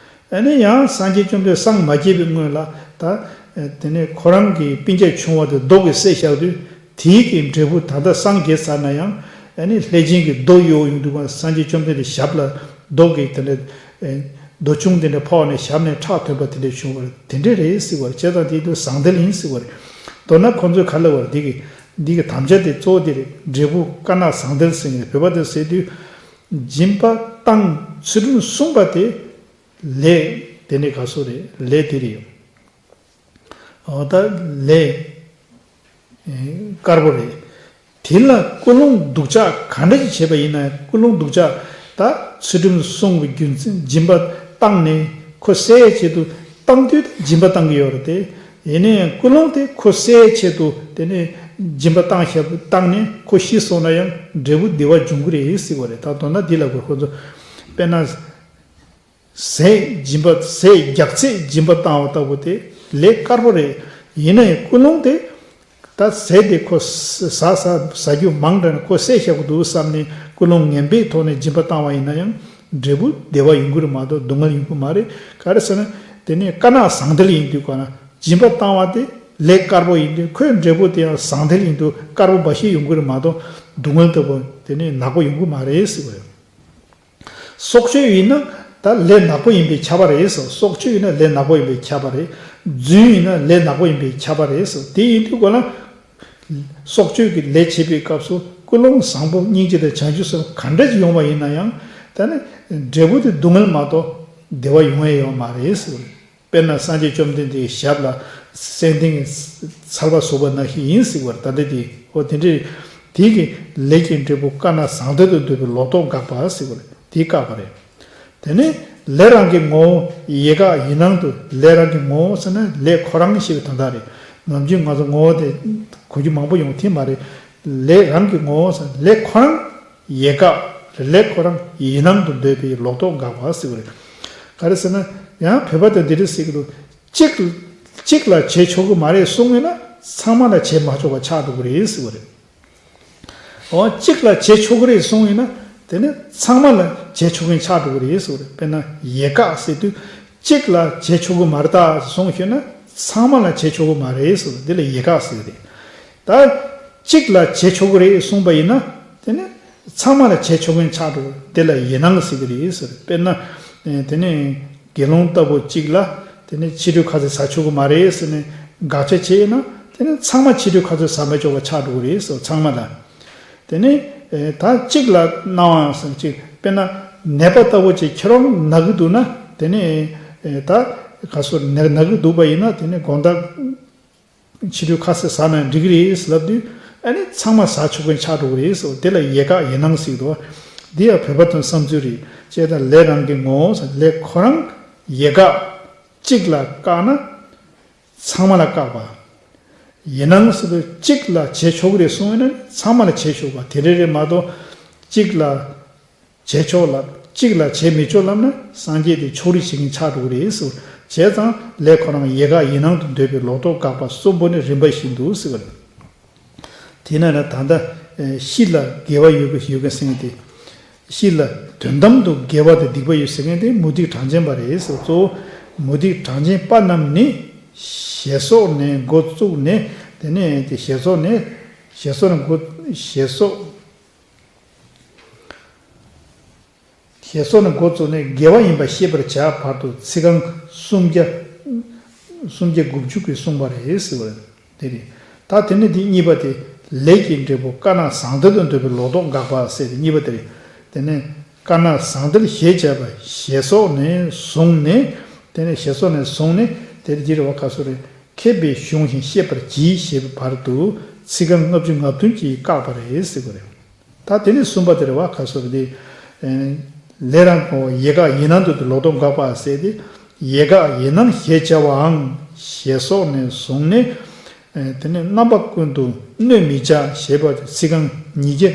ཨ་ནི་ཡང་སངས་རྒྱས་བཅོམ་ལྡན་སངས་མ་རྒྱས་པའི་སྔོན་ལ་ད། དེ་ནས་ཁོ་རང་གི་སྤུན་ཀྱག་ཆུང་བ་དེ་རྡོ་གིས་བསད་བཞག་དུས། དེའི་གི་འབྲས་བུ་ད་ལྟ་སངས་རྒྱས་ཚར་ན་ཡང་། ཨ་ནི་ལྷས་བྱིན་གྱིས་རྡོ་གཡོགས་ཡོང་དུས་སྒང་སངས་རྒྱས་བཅོམ་ལྡན་འདས་ཞབས་ལ་རྡོ་གིས་དེ་འདྲ། རྡོ་ཆུང་དེ་འདྲ་ཕོག་ནས་ཞབས་ནས་ཁྲག་ཐོན་པ་དེ་འདྲ་བྱུང་བ་རེད། དེ་འདྲ་རེད་ཟེར་བ་རེད། བྱས་ཙང་དེ་དུས་ཟང་ཐལ་ཡིན་ཟེར་བ་རེད། མདོར་ན་ཁོང་ཚོས་ག་རེ་ལབ་པ་རེད། འདི་གི་འདི་གི་དམ་བཅའ་དེ་གཙོ་བོ་དེ་རེད། འབྲས་བུ་དཀར་ནག་ཟང་ཐལ་ཟེར་ནས་བོད་པ་དེ་ཟེར་དུས། སྦྱིན་པ་བཏང་ཚུལ་ཁྲིམས་བསྲུངས་པ་དེ་ལས་དེ་ནས་ག་སོ་རེད། ལས་དེ་རེད། འོ་ད་ལས་དཀར་པོ་རེད། དེ་ལ་ཀུན་སློང་སྡུག་ཅག་ག་འདྲ་ཞིག་བྱས་པ་ཡིན་ན་ཡང་། ཀུན་སློང་སྡུག་ཅག་ད་ཚུལ་ཁྲིམས་བསྲུང་བའི་རྒྱུ་མཚན་སྦྱིན་པ་བཏང་ནས་ཁོ་བསད་ཡའི་ཆེད་དུ་བཏང་དུས་སྦྱིན་པ་བཏང་གི་ཡོད་རེད་དེ། ཡིན་ན་ཡང་ཀུན་སློང་དེ་ཁོ་བསད་ཡའི་ཆེད་དུ་དེ་ནས་སྦྱིན་པ་བཏང་བཞག་བཏང་ནས་ཁོ་ཤི་སོང་ན་ཡང་འབྲས་བུ་བདེ་བ་འབྱུང་གི་རེད་ཟེར་བ་རེད། ད་མདོར་ན་འདི་ལ་གོ་ཁོ་ཚོ་དཔེར་ན། ཟས་སྦྱིན་པ་ཟས་རྒྱགས་ཚད་སྦྱིན་པ་བཏང་བ་ལྟ་བུ་དེ་ལས་དཀར་པོ་རེད། ཡིན་ན་ཡང་ཀུན་སློང་དེ་ད་ཟས་དེ་ཁོ་ཟ་ཟ་ཟ་རྒྱུ་མང་དྲགས་ནས་ཁོ་བསད་བཞག་གི་འདུག་བསམ་ནས་ཀུན་སློང་ངན་པའི་ཐོག་ནས་སྦྱིན་པ་བཏང་བ་ཡིན་ན་ཡང་འབྲས་བུ་བདེ་བ་ཡོང་གི་རེད་མ་གཏོགས་སྡུག་བསྔལ་ཡོང་གི་མ་རེད། ག་རེ་ཟེར་ན་དེ་ནས་དཀར་ནག་ཟང་ཐལ་ཡིན་དུས་ག་ན་སྦྱིན་པ་བཏང་བ་དེ་ལས་དཀར་པོ་ཡིན་དུས་ཁོའི་འབྲས་བུ་དེ་ཡང་ཟང་ཐལ་ཡིན་དུས་དཀར་པོ་འབའ་ཞིག་ཡོང་གི་རེད་མ་གཏོགས་སྡུག་བསྔལ་ལྟ་བུ་དེ་ནས་ནག་པོ་ཡོང་གི་མ་རེད་ཟེར་བ་རེད། སྲོག་གཅོད་ཡིན་ན་ད་ལས་ནག་པོ་ཡིན་པས་ཁྱབ་པ་རེད་ཟེར། སྲོག་གཅོད་ཡིན་ན་ལས་ནག་པོ་ཡིན་པས་ཁྱབ་པ་རེད། རྫུན་ཡིན་ན་ལས་ནག་པོ་ཡིན་པས་ཁྱབ་པ་རེད་ཟེར། དེ་ཡིན་དུས་ག་ན་སྲོག་གཅོད་ཀྱི་ལས་བྱེད་པའི་སྐབས་སུ་ཀུན་སློང་བཟང་པོ་སྙིང་རྗེ་དང་བྱང་ཆུབ་སེམས་ག་འདྲ་ཞིག་ཡོང་བ་ཡིན་ན་ཡང་། ད་ནི་འབྲས་བུ་དེ་སྡུག་བསྔལ་མ་གཏོགས་བདེ་བ་ཡོང་ཡ་ཡོད་མ་རེད་ཟེར། དཔེར་ན་སངས་རྒྱས་བཅོམ་ལྡན་འདས་ཀྱི་ཞབས་ལ་སེང་ལྡེང་གི་ཚལ་པ་ཟུག་པ་ནང་བཞིན་ཡིན་ཟེར་བར། ད་ལྟ་དེ་འོ་དེ་འདྲའི་དེ་གི་ལས་ཀྱི་འབྲས་བུ་དཀར་ནག་ཟང་ཐལ་དུ་འདོད་པའི་ལོག་རྟོག་འགགས་པ་ཟེར་བར་དེ་བཀག་པ་རེད། དེ་ནས་ལས་རང་གི་ངོ་བོ་ཡི་དྭགས་ཡི་ནང་དུ། ལས་རང་གི་ངོ་བོ་ཟེར་ན་ལས་ཁོ་རང་ཞེས་པའི་དོན་དག་རེད། ནམ་རྒྱུན་ང་ཚོ་ངོ་བོ་དེ་གོ་རྒྱུ་མང་པོ་ཡོང་དེ་མ་རེད། ལས་རང་གི་ངོ་བོ་ཟེར་ལས་ཁོ་རང་ཡི་དྭགས་ལས་ཁོ་རང་ཡི་ནང་དུ་འདོད་པའི་ལོག་རྟོག་འགགས་པ་ཟེར་བ་རེད། ག་རེ་ཟེར་ན་ཡང་བོད་པ་དང་འདི་འདྲ་ཟེར་གི་འདུག་གཅིག་གཅིག་ལ་བྱེད་ཆོག་གི་མ་རེད་གསུངས་ཡོད་ན་ཚང་མ་ལ་བྱེད་མ་ཆོག་པ་ཆགས་འགྲོ་གི་རེད་ཟེར་བ་རེད། འོ་གཅིག་ལ་བྱེད་ཆོག་གི་རེད་གསུངས་ཡོད་ན་དེ་ནི་ཚང་མ་ལ་བྱེད་ཆོག་མཁན་ཆགས་འགྲོ་གི་རེད་ཟེར་བ་རེད། དཔེར་ན་ཡི་དྭགས་ཟེར་དུས་གཅིག་ལ་བྱེད་ཆོག་གི་མ་རེད་ད་གསུངས་ཤོད་ན་ཚང་མ་ལ་བྱེད་ཆོག་གི་མ་རེད་ཟེར་བ་འདི་ལ་ཡི་དྭགས་ཟེར་གི་རེད། ད་གཅིག་ལ་བྱེད་ཆོག་གི་རེད་གསུངས་པ་ཡིན་ན་དེ་ནི་ཚང་མ་ལ་བྱེད་ཆོག་མཁན་ཆགས་འགྲོ་གི་རེད། དེ་ལ་ཡི་ནང་ཟེར་གི་རེད་ཟེར། དཔེར་ན་དེ་ནི་དགེ་སློང་ལྟ་བུ་གཅིག་ལ་དེ་ནི་ཕྱི་དྲོའི་ཁ་ཟས་ཟ་ཆོག་གི་མ་རེད་ཟེར་ནས་དགག་བྱ་བྱས་ན་དེ་ནི་ཚང་མ་ཕྱི་དྲོའི་ཁ་ཟས་ཟ་མི་ཆོག་པ་ཆགས་འགྲོ་གི་རེད་ཟེར། ཚང་མ་ལ། དེ་ནི་ད་གཅིག་ལ་གནང་བ་ཟེར་གཅིག་དཔེར་ན་ནད་པ་ལྟ་བུ་ཅིག་ཁྱེད་རང་ན་གི་འདུག་ན་དེ་ནི་ད་ག་སོ་ན་ན་གི་འདུག་པ་ཡིན་ན་དེ་ནི་དགོང་དག་ཕྱི་དྲོའི་ཁ་ཟས་ཟ་ན་འགྲིག་གི་རེད་ལབ་དུས་ཨ་ནི་ཚང་མ་ཟ་ཆོག་མཁན་ཆགས་འགྲོ་གི་རེད་ཟེར། དེ་ལ་ཡི་དྭགས་ཡི་ནང་ཟེར་འདུག་འདི་ཡང་བོད་པ་དང་བསམ་ཚུལ་རེད། ཅེས་དང་ལས་རང་གི་ངོ་བོ་ཟེར་ལས་ཁོ་རང་ཡི་དྭགས་གཅིག་ལ་བཀག་ན། ཚང་མ་ལ་བཀག་པ། ཡིན་ནའང་ཟེར་དུས་གཅིག་ལ་བྱས་ཆོག་གི་རེད་གསུངས་ཡོད་ན་ཚང་མ་ལ་བྱས་ཆོག་པ་དེ་རེད་རེད་མ་གཏོགས། གཅིག་ལ་བྱས་ཆོག་ལབ་གཅིག་ལ་བྱས་མི་ཆོག་ལབ་ན་སངས་རྒྱས་དེ་ཕྱོགས་རིས་བྱེད་མཁན་ཆགས་འགྲོ་གི་རེད་ཟེར། བྱས་ཙང་ལས་ཁོ་རང་ཡལ་ག་ཡིད་སྣང་དུ་འདོད་པའི་ལོག་རྟོག་དགག་པ་གསུམ་པོ་ནི་རིམ་པ་བཞིན་དུ་ཟེར་བ་རེད། དེས་ན་ད་ལྟ་ཨེ་གཤིས་ལ་དགེ་བ་ཡོད་དགོས་ཡོད་མཁན་ཟེར་མཁན་དེ། གཤིས་ལ་དོན་དམ་དུ་དགེ་བ་དང་སྡིག་པ་ཡོད་ཟེར་མཁན་དེ་མུ་སྟེགས་གྲངས་ཅན་པ་རེད་ཟེར། གཙོ་བོ་མུ་སྟེགས་གྲངས་ཅན་པ་རྣམས་ནི་ཞེས་སོགས་ནས་འགོ་བཙུགས་ནས། དེ་ནས་དེ་ཞེས་སོགས་ནས་ཞེས་སོགས་ནས་འགོ་ཞེས་སོགས། ཞེས་སོགས་ནས་འགོ་བཙུགས་ནས་དགེ་བ་ཡིན་པ་ཤེས་པར་བྱ་བར་དུ་ཚིག་རྐང་སུམ་བརྒྱ། སུམ་བརྒྱ་དགུ་བཅུ་གིས་གསུངས་པ་རེད་ཟེར་བ་དེ་རེད། ད་དེ་ནས་དེ་གཉིས་པ་དེ་ལས་ཀྱི་འབྲས་བུ་དཀར་ནག་ཟང་ཐལ་དུ་འདོད་པའི་ལོག་རྟོག་དགག་པ་ཟེར་དེ་གཉིས་པ་དེ་རེད། དེ་ནས་དཀར་ནག་ཟང་ཐལ་ཞེས་བྱ་བ་ཞེས་སོགས་ནས་བཟུང་ནས། དེ་ནས་ཞེས་སོགས་ནས་བཟུང་ནས་དེ་རེད། དེ་རེད་བ། ག་སོགས་རེད། མཁས་པས་གཞུང་བཞིན་ཤེས་པར་གྱིས་ཞེས་པའི་བར་དུ་ཚིག་རྐང་ལྔ་བཅུ་ང་བདུན་གྱིས་བཀག་པ་རེད་ཟེར་བ་རེད། ད་དེ་ནས་གསུམ་པ་དེ་རེད་བ། ག་སོགས་རེད། ལས་རང་གོ་ཡལ་ག་ཡིད་སྣང་དུ་ལོག་རྟོག་དགག་པ་ཟེར་ཏེ། ཡལ་ག་ཡིད་སྣང་ཞེས་བྱ་བའང་ཞེས་སོགས་ནས་བཟུང་ནས། དེ་ནས་རྣམ་པ་ཀུན་ཏུ་གནོད་མི་བྱ་ཞེས་པ་ཚིག་རྐང་ཉིས་བརྒྱ་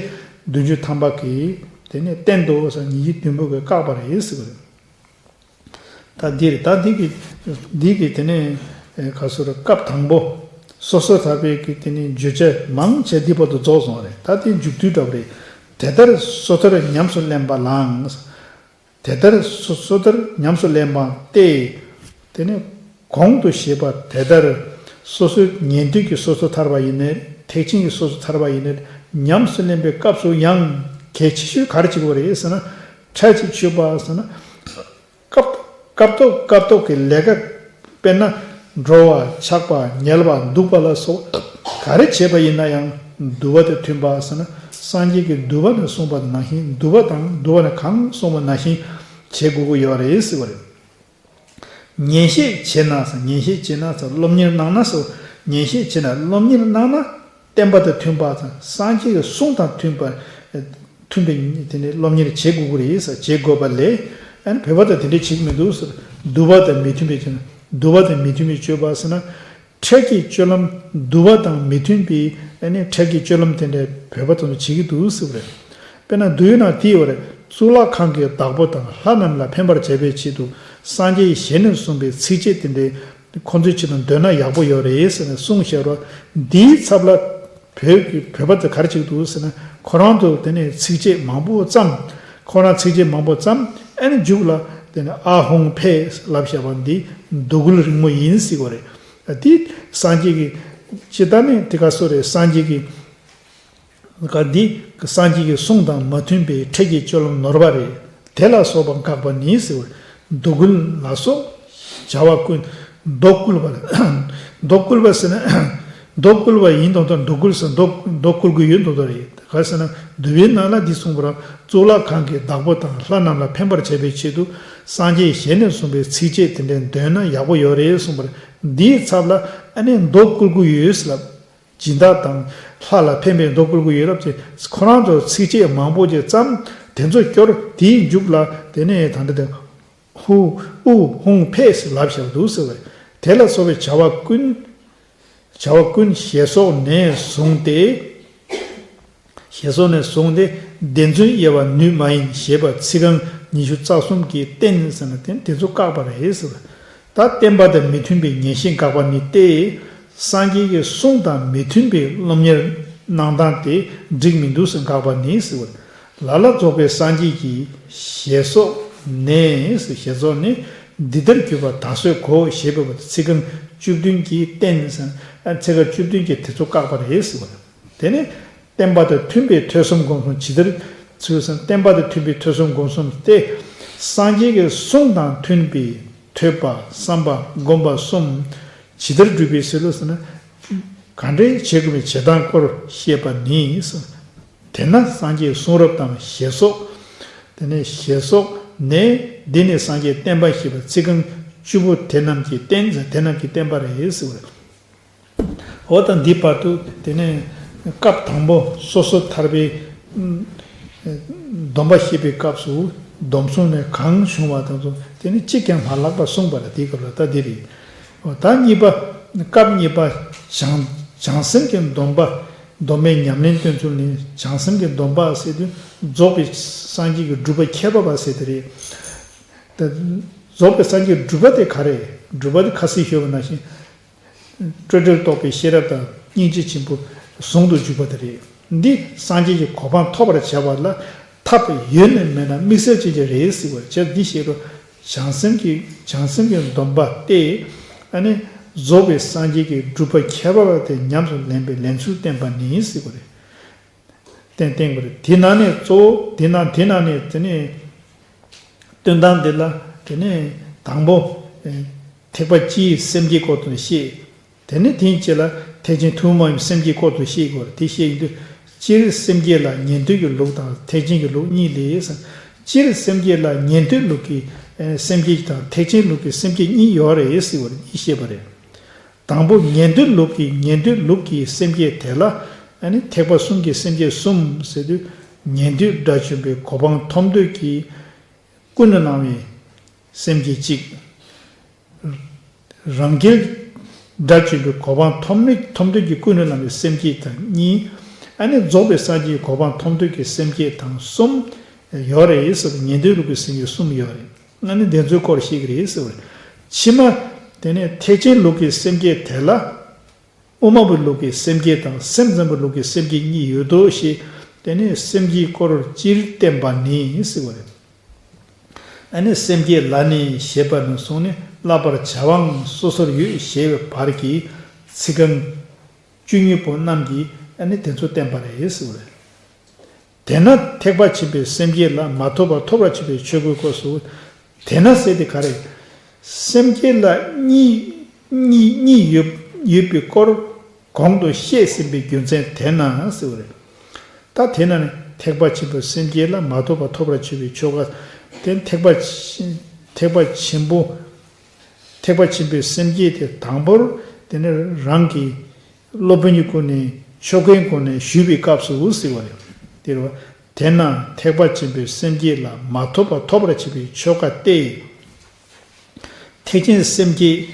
བདུན་ཅུ་ཐམ་པ་གིས་དེ་ནས་བསྟན་ཏོ་ཟེར། ཉིས་བརྒྱ་བདུན་པོ་གིས་བཀག་པ་རེད་ཟེར་བ་རེད། ད་འདིར་ད་འདི་གི་འདི་གི་དེ་ནས་ག་སོགས་རེད། སྐབས་དང་པོ་སོ་སོར་ཐར་པའི་གི་དེ་ནས་བརྗོད་བྱ་མང་ཆེ་འདི་བར་དུ་རྫོགས་སོང་བ་རེད། ད་དེ་མཇུག་བསྡུས་འདྲ་བ་རེད། དེ་ལྟར་སོ་ཐར་ཉམས་སུ་ལེན་པ་ལའང་། དེ་ལྟར་སོ་སོ་ཐར་ཉམས་སུ་ལེན་པ་སྟེ། དེ་ནས་གོང་དུ་བཤད་པ་དེ་ལྟར་སོ་སོའི་ཉན་ཐོས་ཀྱི་སོ་སོར་ཐར་པ་ཡིན་ནའི་ཐེག་ཆེན་གྱི་སོ་སོར་ཐར་པ་ཡིན་ནའི་ཉམས་སུ་ལེན་པའི་སྐབས་སུ་ཡང་གལ་ཆེ་ཤོས་ག་རེ་བྱེད་དགོས་རེད་ཟེར་ན། འཕྲལ་གྱི་མཆོད་པ་ཟེར་ན། སྐབས་སྐབས་ཐོག་སྐབས་ཐོག་གི་ལས་ཀ། དཔེར་ན། འགྲོ་བ་འཆག་པ་ཉལ་བ་འདུག་པ་ལ་སོགས་ག་རེ་བྱས་པ་ཡིན་ན་ཡང་འདུལ་བ་དང་མཐུན་པ་ཟེར་ན། སངས་རྒྱས་ཀྱི་འདུལ་བ་ནས་གསུངས་པ་ནང་བཞིན། འདུལ་བ་དང་འདུལ་བ་ནས་གང་གསུངས་པ་ནང་བཞིན་བྱེད་དགོས་ཀྱི་ཡོད་རེད་ཟེར་བ་རེད། ཉན་བཤད་བྱེད་ན་ཟེར། ཉན་བཤད་བྱེད་ན་ཟེར། སློབ་གཉེར་གནང་ན་ཟེར། ཉན་བཤད་བྱེད་ན་སློབ་གཉེར་གནང་ན། བསྟན་པ་དང་མཐུན་པ་དང་སངས་རྒྱས་ཀྱི་གསུང་དང་མཐུན་པ། མཐུན་པའི་དེ་ནས་སློབ་གཉེར་བྱེད་དགོས་ཀྱི་རེད་ཟེར། བྱེད་དགོས་པ་ལས། ཨ་ནི་བོད་པ་དང་དེ་འདྲ་བྱེད་ཀྱི་མི་འདུག་ཟེར། འདུལ་བ་དང་མི་མཐུན་པའི་ཕྱིར་ན། འདུལ་བ་དང་མི་མཐུན་པའི་སྤྱོད་པ་ཟེར་ན། འཕྲལ་གྱི་སྤྱོད་ལམ། འདུལ་བ་དང་མི་མཐུན་པའི་ཨ་ནི་འཕྲལ་གྱི་སྤྱོད་ལམ་དེ་འདྲ་བོད་པ་ཚོ་བྱེད་ཀྱི་འདུག་ཟེར་བ་རེད། དཔེར་ན་འདུལ་ཡོད་ན་དེ་ཡོད་རེད། གཙུག་ལག་ཁང་གི་བདག་པོ་དང་ལྷ་རྣམས་ལ་ཕན་པར་བྱ་བའི་ཆེད་དུ་སངས་རྒྱས་ཞལ་ནས་གསུངས་པའི་ཚིགས་བཅད་དེ་འདྲའི་ཁོང་ཚོའི་ཆེད་དུ་འདོན་ན་ཡག་པོ་ཡོད་རེད་ཟེར་ནས་གསུངས་བཞག་རོགས། འདིའི་ཚབ་ལ་བོད་ཀྱི་བོད་པ་ཚོས་ག་རེ་བྱེད་ཀྱི་འདུག་ཟེར་ན། ཁོ་རང་ཚོ་དེ་ནས་ཚིགས་བཅད་མང་པོ་བརྩམས། ཁོ་རང་ཚིགས་བཅད་མང་པོ་བརྩམས། ཨ་ནི་མཇུག་ལ་དེ་ནས་ཨ་ཧོང་ཕེ་ལབ་བཞག་པ་འདི་འདོད་རྒུལ་རིང་མོ་ཡིན་ཟེར་བ་རེད། དེ་སངས་རྒྱས་ཀྱི་ཇི་ལྟར་ནས་དེ་ག་སོ་རེད། སངས་རྒྱས་ཀྱི་ག་འདི་སངས་རྒྱས་ཀྱི་གསུང་དང་མ་མཐུན་པའི་འཕྲལ་གྱི་སྤྱོད་ལམ་ནོར་བ་རེད། དེ་ལ་སོགས་པ་འགག་པ་ནི་ཟེར་བ། འདོད་རྒུལ་ལ་སོགས་བྱ་བ་ཀུན། འདོད་རྒུལ་བ། འདོད་རྒུལ་བ་ཟེར་ན། འདོད་རྒུལ་བ་ཡིན་མདོག་མདོག་འདོད་རྒུལ་ཟེར་འདོད་འདོད་རྒུལ་གྱི་ཡོད་མདོག་མདོག་རེད། ག་ཟེར་ན་འདུལ་བའི་ནང་ལ་འདི་གསུངས་པ་རང་གཙུག་ལག་ཁང་གི་བདག་པོ་དང་ལྷ་རྣམས་ལ་ཕན་པར་བྱ་བའི་ཆེད་དུ་སངས་རྒྱས་ཞལ་ནས་གསུངས་པའི་ཚིགས་བཅད་དེ་འདྲ་འདོན་ན་ཡག་པོ་ཡོད་རེད་གསུངས་པ་རེད། འདིའི་ཚབ་ལ་ཨ་ནི་འདོད་རྒུལ་གྱི་ཡོད་ལབ། སྦྱིན་བདག་དང་ལྷ་ལ་ཕན་པའི་འདོད་རྒུལ་གྱི་ཡོད་རབས་ཀྱི་ཁོ་རང་ཚོ་ཚིགས་བཅད་མང་པོ་ཅིག་བརྩམས། དེ་ཚོ་སྐྱོར། དེའི་མཇུག་ལ་དེ་ནས་ད་འདི་དེ་ཧུ་ཨུ་ཧུང་ཕེ་ཟེར་ལབ་བཞག་འདུག་ཟེར་བས། དེ་ལ་སོགས་པའི་བྱ་བ་ཀུན། བྱ་བ་ཀུན་ཞེས་སོགས་ནས་བཟུང་སྟེ། ཞེས་སོགས་ནས་བཟུང་སྟེ་བདེན་རྫུན་དབྱེ་བ་ནུས་མ་ཡིན་ཞེས་པ་ཚིག་རྐང་ཉི་ཤུ་རྩ་གསུམ་གྱིས་བསྟན་ཟེར་ན་དེ་དེ་ཚོ་བཀག་པ་རེད་ཟེར་བས། ད་བསྟན་པ་དང་མི་མཐུན་པའི་ངེས་ཤེས་འགག་པ་ནི་སྟེ། སངས་རྒྱས་ཀྱི་གསུང་དང་མི་མཐུན་པའི་སློབ་གཉེར་གནང་སྟངས་དེ་འགྲིག་མི་འདུག་ཟེར་འགག་པ་ནི་ཟེར་བ། ལ་ལ་རྫོགས་པའི་སངས་རྒྱས་ཀྱིས་ཞེས་སོགས་ནས་ཟེར། ཞེས་སོགས་ནས་འདི་ལྟར་གྱུར་པ་ད་གཟོད་གོ་ཞེས་པ་ཚིག་རྐང་བཅུ་བདུན་གྱིས་བསྟན་ཟེར། ཚིག་རྐང་བཅུ་བདུན་གྱིས་དེ་ཚོ་བཀག་པ་རེད་ཟེར་བ། དེ་ནས་བསྟན་པ་དང་མཐུན་པའི་ཐོས་བསམ་སྒོམ་གསུམ་ཇི་ལྟར་ཚུལ་ཟེར། བསྟན་པ་དང་མཐུན་པའི་ཐོས་བསམ་སྒོམ་གསུམ་སྟེ། སངས་རྒྱས་ཀྱི་གསུང་དང་མཐུན་པའི་ཐོས་པ་བསམ་པ་སྒོམ་པ་གསུམ་ཇི་ལྟར་སྒྲུབ་པའི་ཚུལ་ལ་ཟེར་ན། ག་འདྲའི་བྱེད་དགོས་པའི་བྱེད་སྟངས་སྐོར་བཤད་པ་ནི་ཟེར། དེས་ན་སངས་རྒྱས་གསུང་རབ་དང་ཞེས་སོགས། དེ་ནས་ཞེས་སོགས་ནས་འདི་ནི་སངས་རྒྱས་བསྟན་པ་ཞེས་པ་ཚིག་རྐང་བཅུ་པོ་དེ་རྣམས་ཀྱིས་བསྟན་ཟེར། དེ་རྣམས་ཀྱིས་བསྟན་པ་རེད་ཟེར་བ་རེད། འོ་ད་འདི་བར་དུ་དེ་ནས་སྐབས་དང་པོ་སོ་སོ་ཐར་པའི་སྡོམ་པ་བཞེས་པའི་སྐབས་སུ་སྡོམ་གསུམ་ནས་གང་བྱུང་བ་དང་དེ་ནི་གཅིག་ཀྱང་མ་ལྷག་པར་གསུངས་པ་ལ་དེའི་སྐབས་ལ་ད་འདི་རེད། འོ་ད་གཉིས་པ་སྐབས་གཉིས་པ་བྱང་ བྱང་སེམས་ཀྱི་སྡོམ་པ། སྡོམ་པའི་ཉམས་ལེན་སྟོན་ཚུལ་ནི་བྱང་སེམས་ཀྱི་སྡོམ་པ་ཟེར་དུས་རྫོགས་པའི་སངས་རྒྱས་ཀྱི་སྒྲུབ་པ་ཁྱད་པར་བ་ཟེར་དེ་རེད། ད་རྫོགས་པའི་སངས་རྒྱས་ཀྱི་སྒྲུབ་པ་དེ་ག་རེ། སྒྲུབ་པ་དེ་ཁ་སང་ཞུས་པ་ནང་བཞིན། སྤྲོས་བྲལ་རྟོགས་པའི་ཤེས་རབ་དང་སྙིང་རྗེ་ཆེན་པོ་ཟུང་དུ་འཇུག་པ་དེ་རེད། འདི་སངས་རྒྱས་ཀྱི་གོ་འཕང་ཐོབ་པར་བྱ་བ་ལ་ཐབས་ཡོད་ནི་མེད་ན་དམིགས་བསལ་ཅན་གྱི་རེད་ཟེར་བ་བྱས། འདི་ཤེས་རོགས། བྱང་སེམས་ཀྱི་བྱང་སེམས་ཀྱི་སྡོམ་པ་སྟེ། ཨ་ནི་རྫོགས་པའི་སངས་རྒྱས་ཀྱི་སྒྲུབ་པ་ཁྱད་པར་བ་དེ་ཉམས་སུ་ལེན་པའི་ལེན་ཚུལ་བསྟན་པ་ནི་ཟེར་བ་རེད། བསྟན་བསྟན་པ་རེད། དེ་ནང་ནས་གཙོ་བོ་དེ་ནང་དེ་ནང་ནས་དེ་ནས་སྟོན་སྟངས་དེ་ལ་དེ་ནས་དང་པོ་ཐེག་པ་སྤྱིའི་སེམས་བསྐྱེད་སྐོར་དུ་བཤད། དེ་ནས་དེའི་རྗེས་ལ་ཐེག་ཆེན་ཐུན་མོང་མ་ཡིན་པའི་སེམས་བསྐྱེད་སྐོར་དུ་བཤད་དགོས། དེ་བཤད་ཡོང་དུས་སྤྱིར་སེམས་བསྐྱེད་ལ་ཉན་ཐོས་ཀྱི་ལུགས་དང་ཐེག་ཆེན་གྱི་ལུགས་གཉིས་ལས། སྤྱིར་སེམས་བསྐྱེད་ལ་ཉན་ཐོས་ལུགས་ཀྱི་སེམས་བསྐྱེད་དང་ཐེག་ཆེན་ལུགས་ཀྱི་སེམས་བསྐྱེད་གཉིས་ཡོད་རེད་ཟེར་བ་གཉིས་བཤད་པ་རེད། དང་པོ་ཉན་ཐོས་ལུགས་ཀྱི་ཉན་ཐོས་ལུགས་ཀྱི་སེམས་བསྐྱེད་དེ་ལ་ཨ་ནི་ཐེག་པ་གསུམ་གྱི་སེམས་བསྐྱེད་གསུམ་ཟེར་དུས། ཉན་ཐོས་དགྲ་བཅོམ་པའི་གོ་འཕང་ཐོབ་འདོད་ཀྱིས་ཀུན་ནས་བསླངས་པའི་སེམས་བསྐྱེད་གཅིག། རང་རྒྱལ་དགྲ་བཅོམ་པའི་གོ་འཕང་ཐོབ་མི་ཐོབ་འདོད་ཀྱིས་ཀུན་ནས་བསླངས་པའི་སེམས་བསྐྱེད་དང་གཉིས། ཨ་ནི་རྫོགས་པའི་སངས་རྒྱས་ཀྱི་གོ་འཕང་ཐོབ་འདོད་ཀྱི་སེམས་བསྐྱེད་དང་གསུམ་ཡོད་རེད་ཟེར། ཉན་ཐོས་ལུགས་ཀྱི་སེམས་བསྐྱེད་གསུམ་ཡོད་རེད། ཨ་ནི་དེ་ཚོའི་སྐོར་བཤད་ཀྱི་རེད་ཟེར་བ་རེད། ཕྱི་མ་དེ་ནས་ཐེག་ཆེན་ལུགས་ཀྱི་སེམས་བསྐྱེད་དེ་ལ། དབུ་མ་པའི་ལུགས་ཀྱི་སེམས་བསྐྱེད་དང་སེམས་ཙམ་པའི་ལུགས་ཀྱི་སེམས་བསྐྱེད་གཉིས་ཡོད་དོ་ཞེས། དེ་ནས་སེམས་བསྐྱེད་སྐོར་སྤྱིར་བསྟན་པ་ནི་ཟེར་བ་རེད། ཨ་ནི་སེམས་བསྐྱེད་ལ་ནི་ཞེས་པ་ནས་བཟུང་ནས་བསླབ་པར་བྱ་བའང་སོ་སོར་ཡོད་ཞེས་པའི་བར་གྱི་ཚིག་རྐང་བཅུ་གཉིས་པོ་རྣམས་ཀྱིས་ཨ་ནི་དེ་ཚོ་བསྟན་པ་རེད་ཟེར་བ་རེད། དེས་ན་ཐེག་པ་ཆེན་པོའི་སེམས་བསྐྱེད་ལ་མ་ཐོབ་པ་ཐོབ་པར་བྱེད་པའི་ཆོ་གའི་སྐབས་སུ། དེས་ན་ཟེར་དེ་ག་རེ། སེམས་བསྐྱེད་ལ་གཉིས་གཉིས་གཉིས་ཡོད་ཡོད་པའི་སྐོར་གོང་དུ་བཤད་ཟིན་པའི་རྒྱུ་མཚན་དེས་ན་ཟེར་བ་རེད། ད་དེས་ན་ནི་ཐེག་པ་ཆེན་པོའི་སེམས་བསྐྱེད་ལ་མ་ཐོབ་པ་ཐོབ་པར་བྱེད་པའི་ཆོ་ག་དེ་ཐེག་པ་ཆེ་ཐེག་པ་ཆེན་པོ། ཐེག་པ་ཆེན་པོའི་སེམས་བསྐྱེད་དེ་དང་པོར་དེ་ནི་རང་གི་སློབ་དཔོན་གྱི་སྐུ་ནས་ཆོ་གའི་སྒོ་ནས་ཞུས་པའི་སྐབས་སུ་ཟེར་བ་རེད། དེ་རེད་བ། དེས་ན་ཐེག་པ་ཆེན་པོའི་སེམས་བསྐྱེད་ལ་མ་ཐོབ་པ་ཐོབ་པར་བྱེད་པའི་ཆོ་ག་སྟེ། ཐེག་ཆེན་སེམས་བསྐྱེད་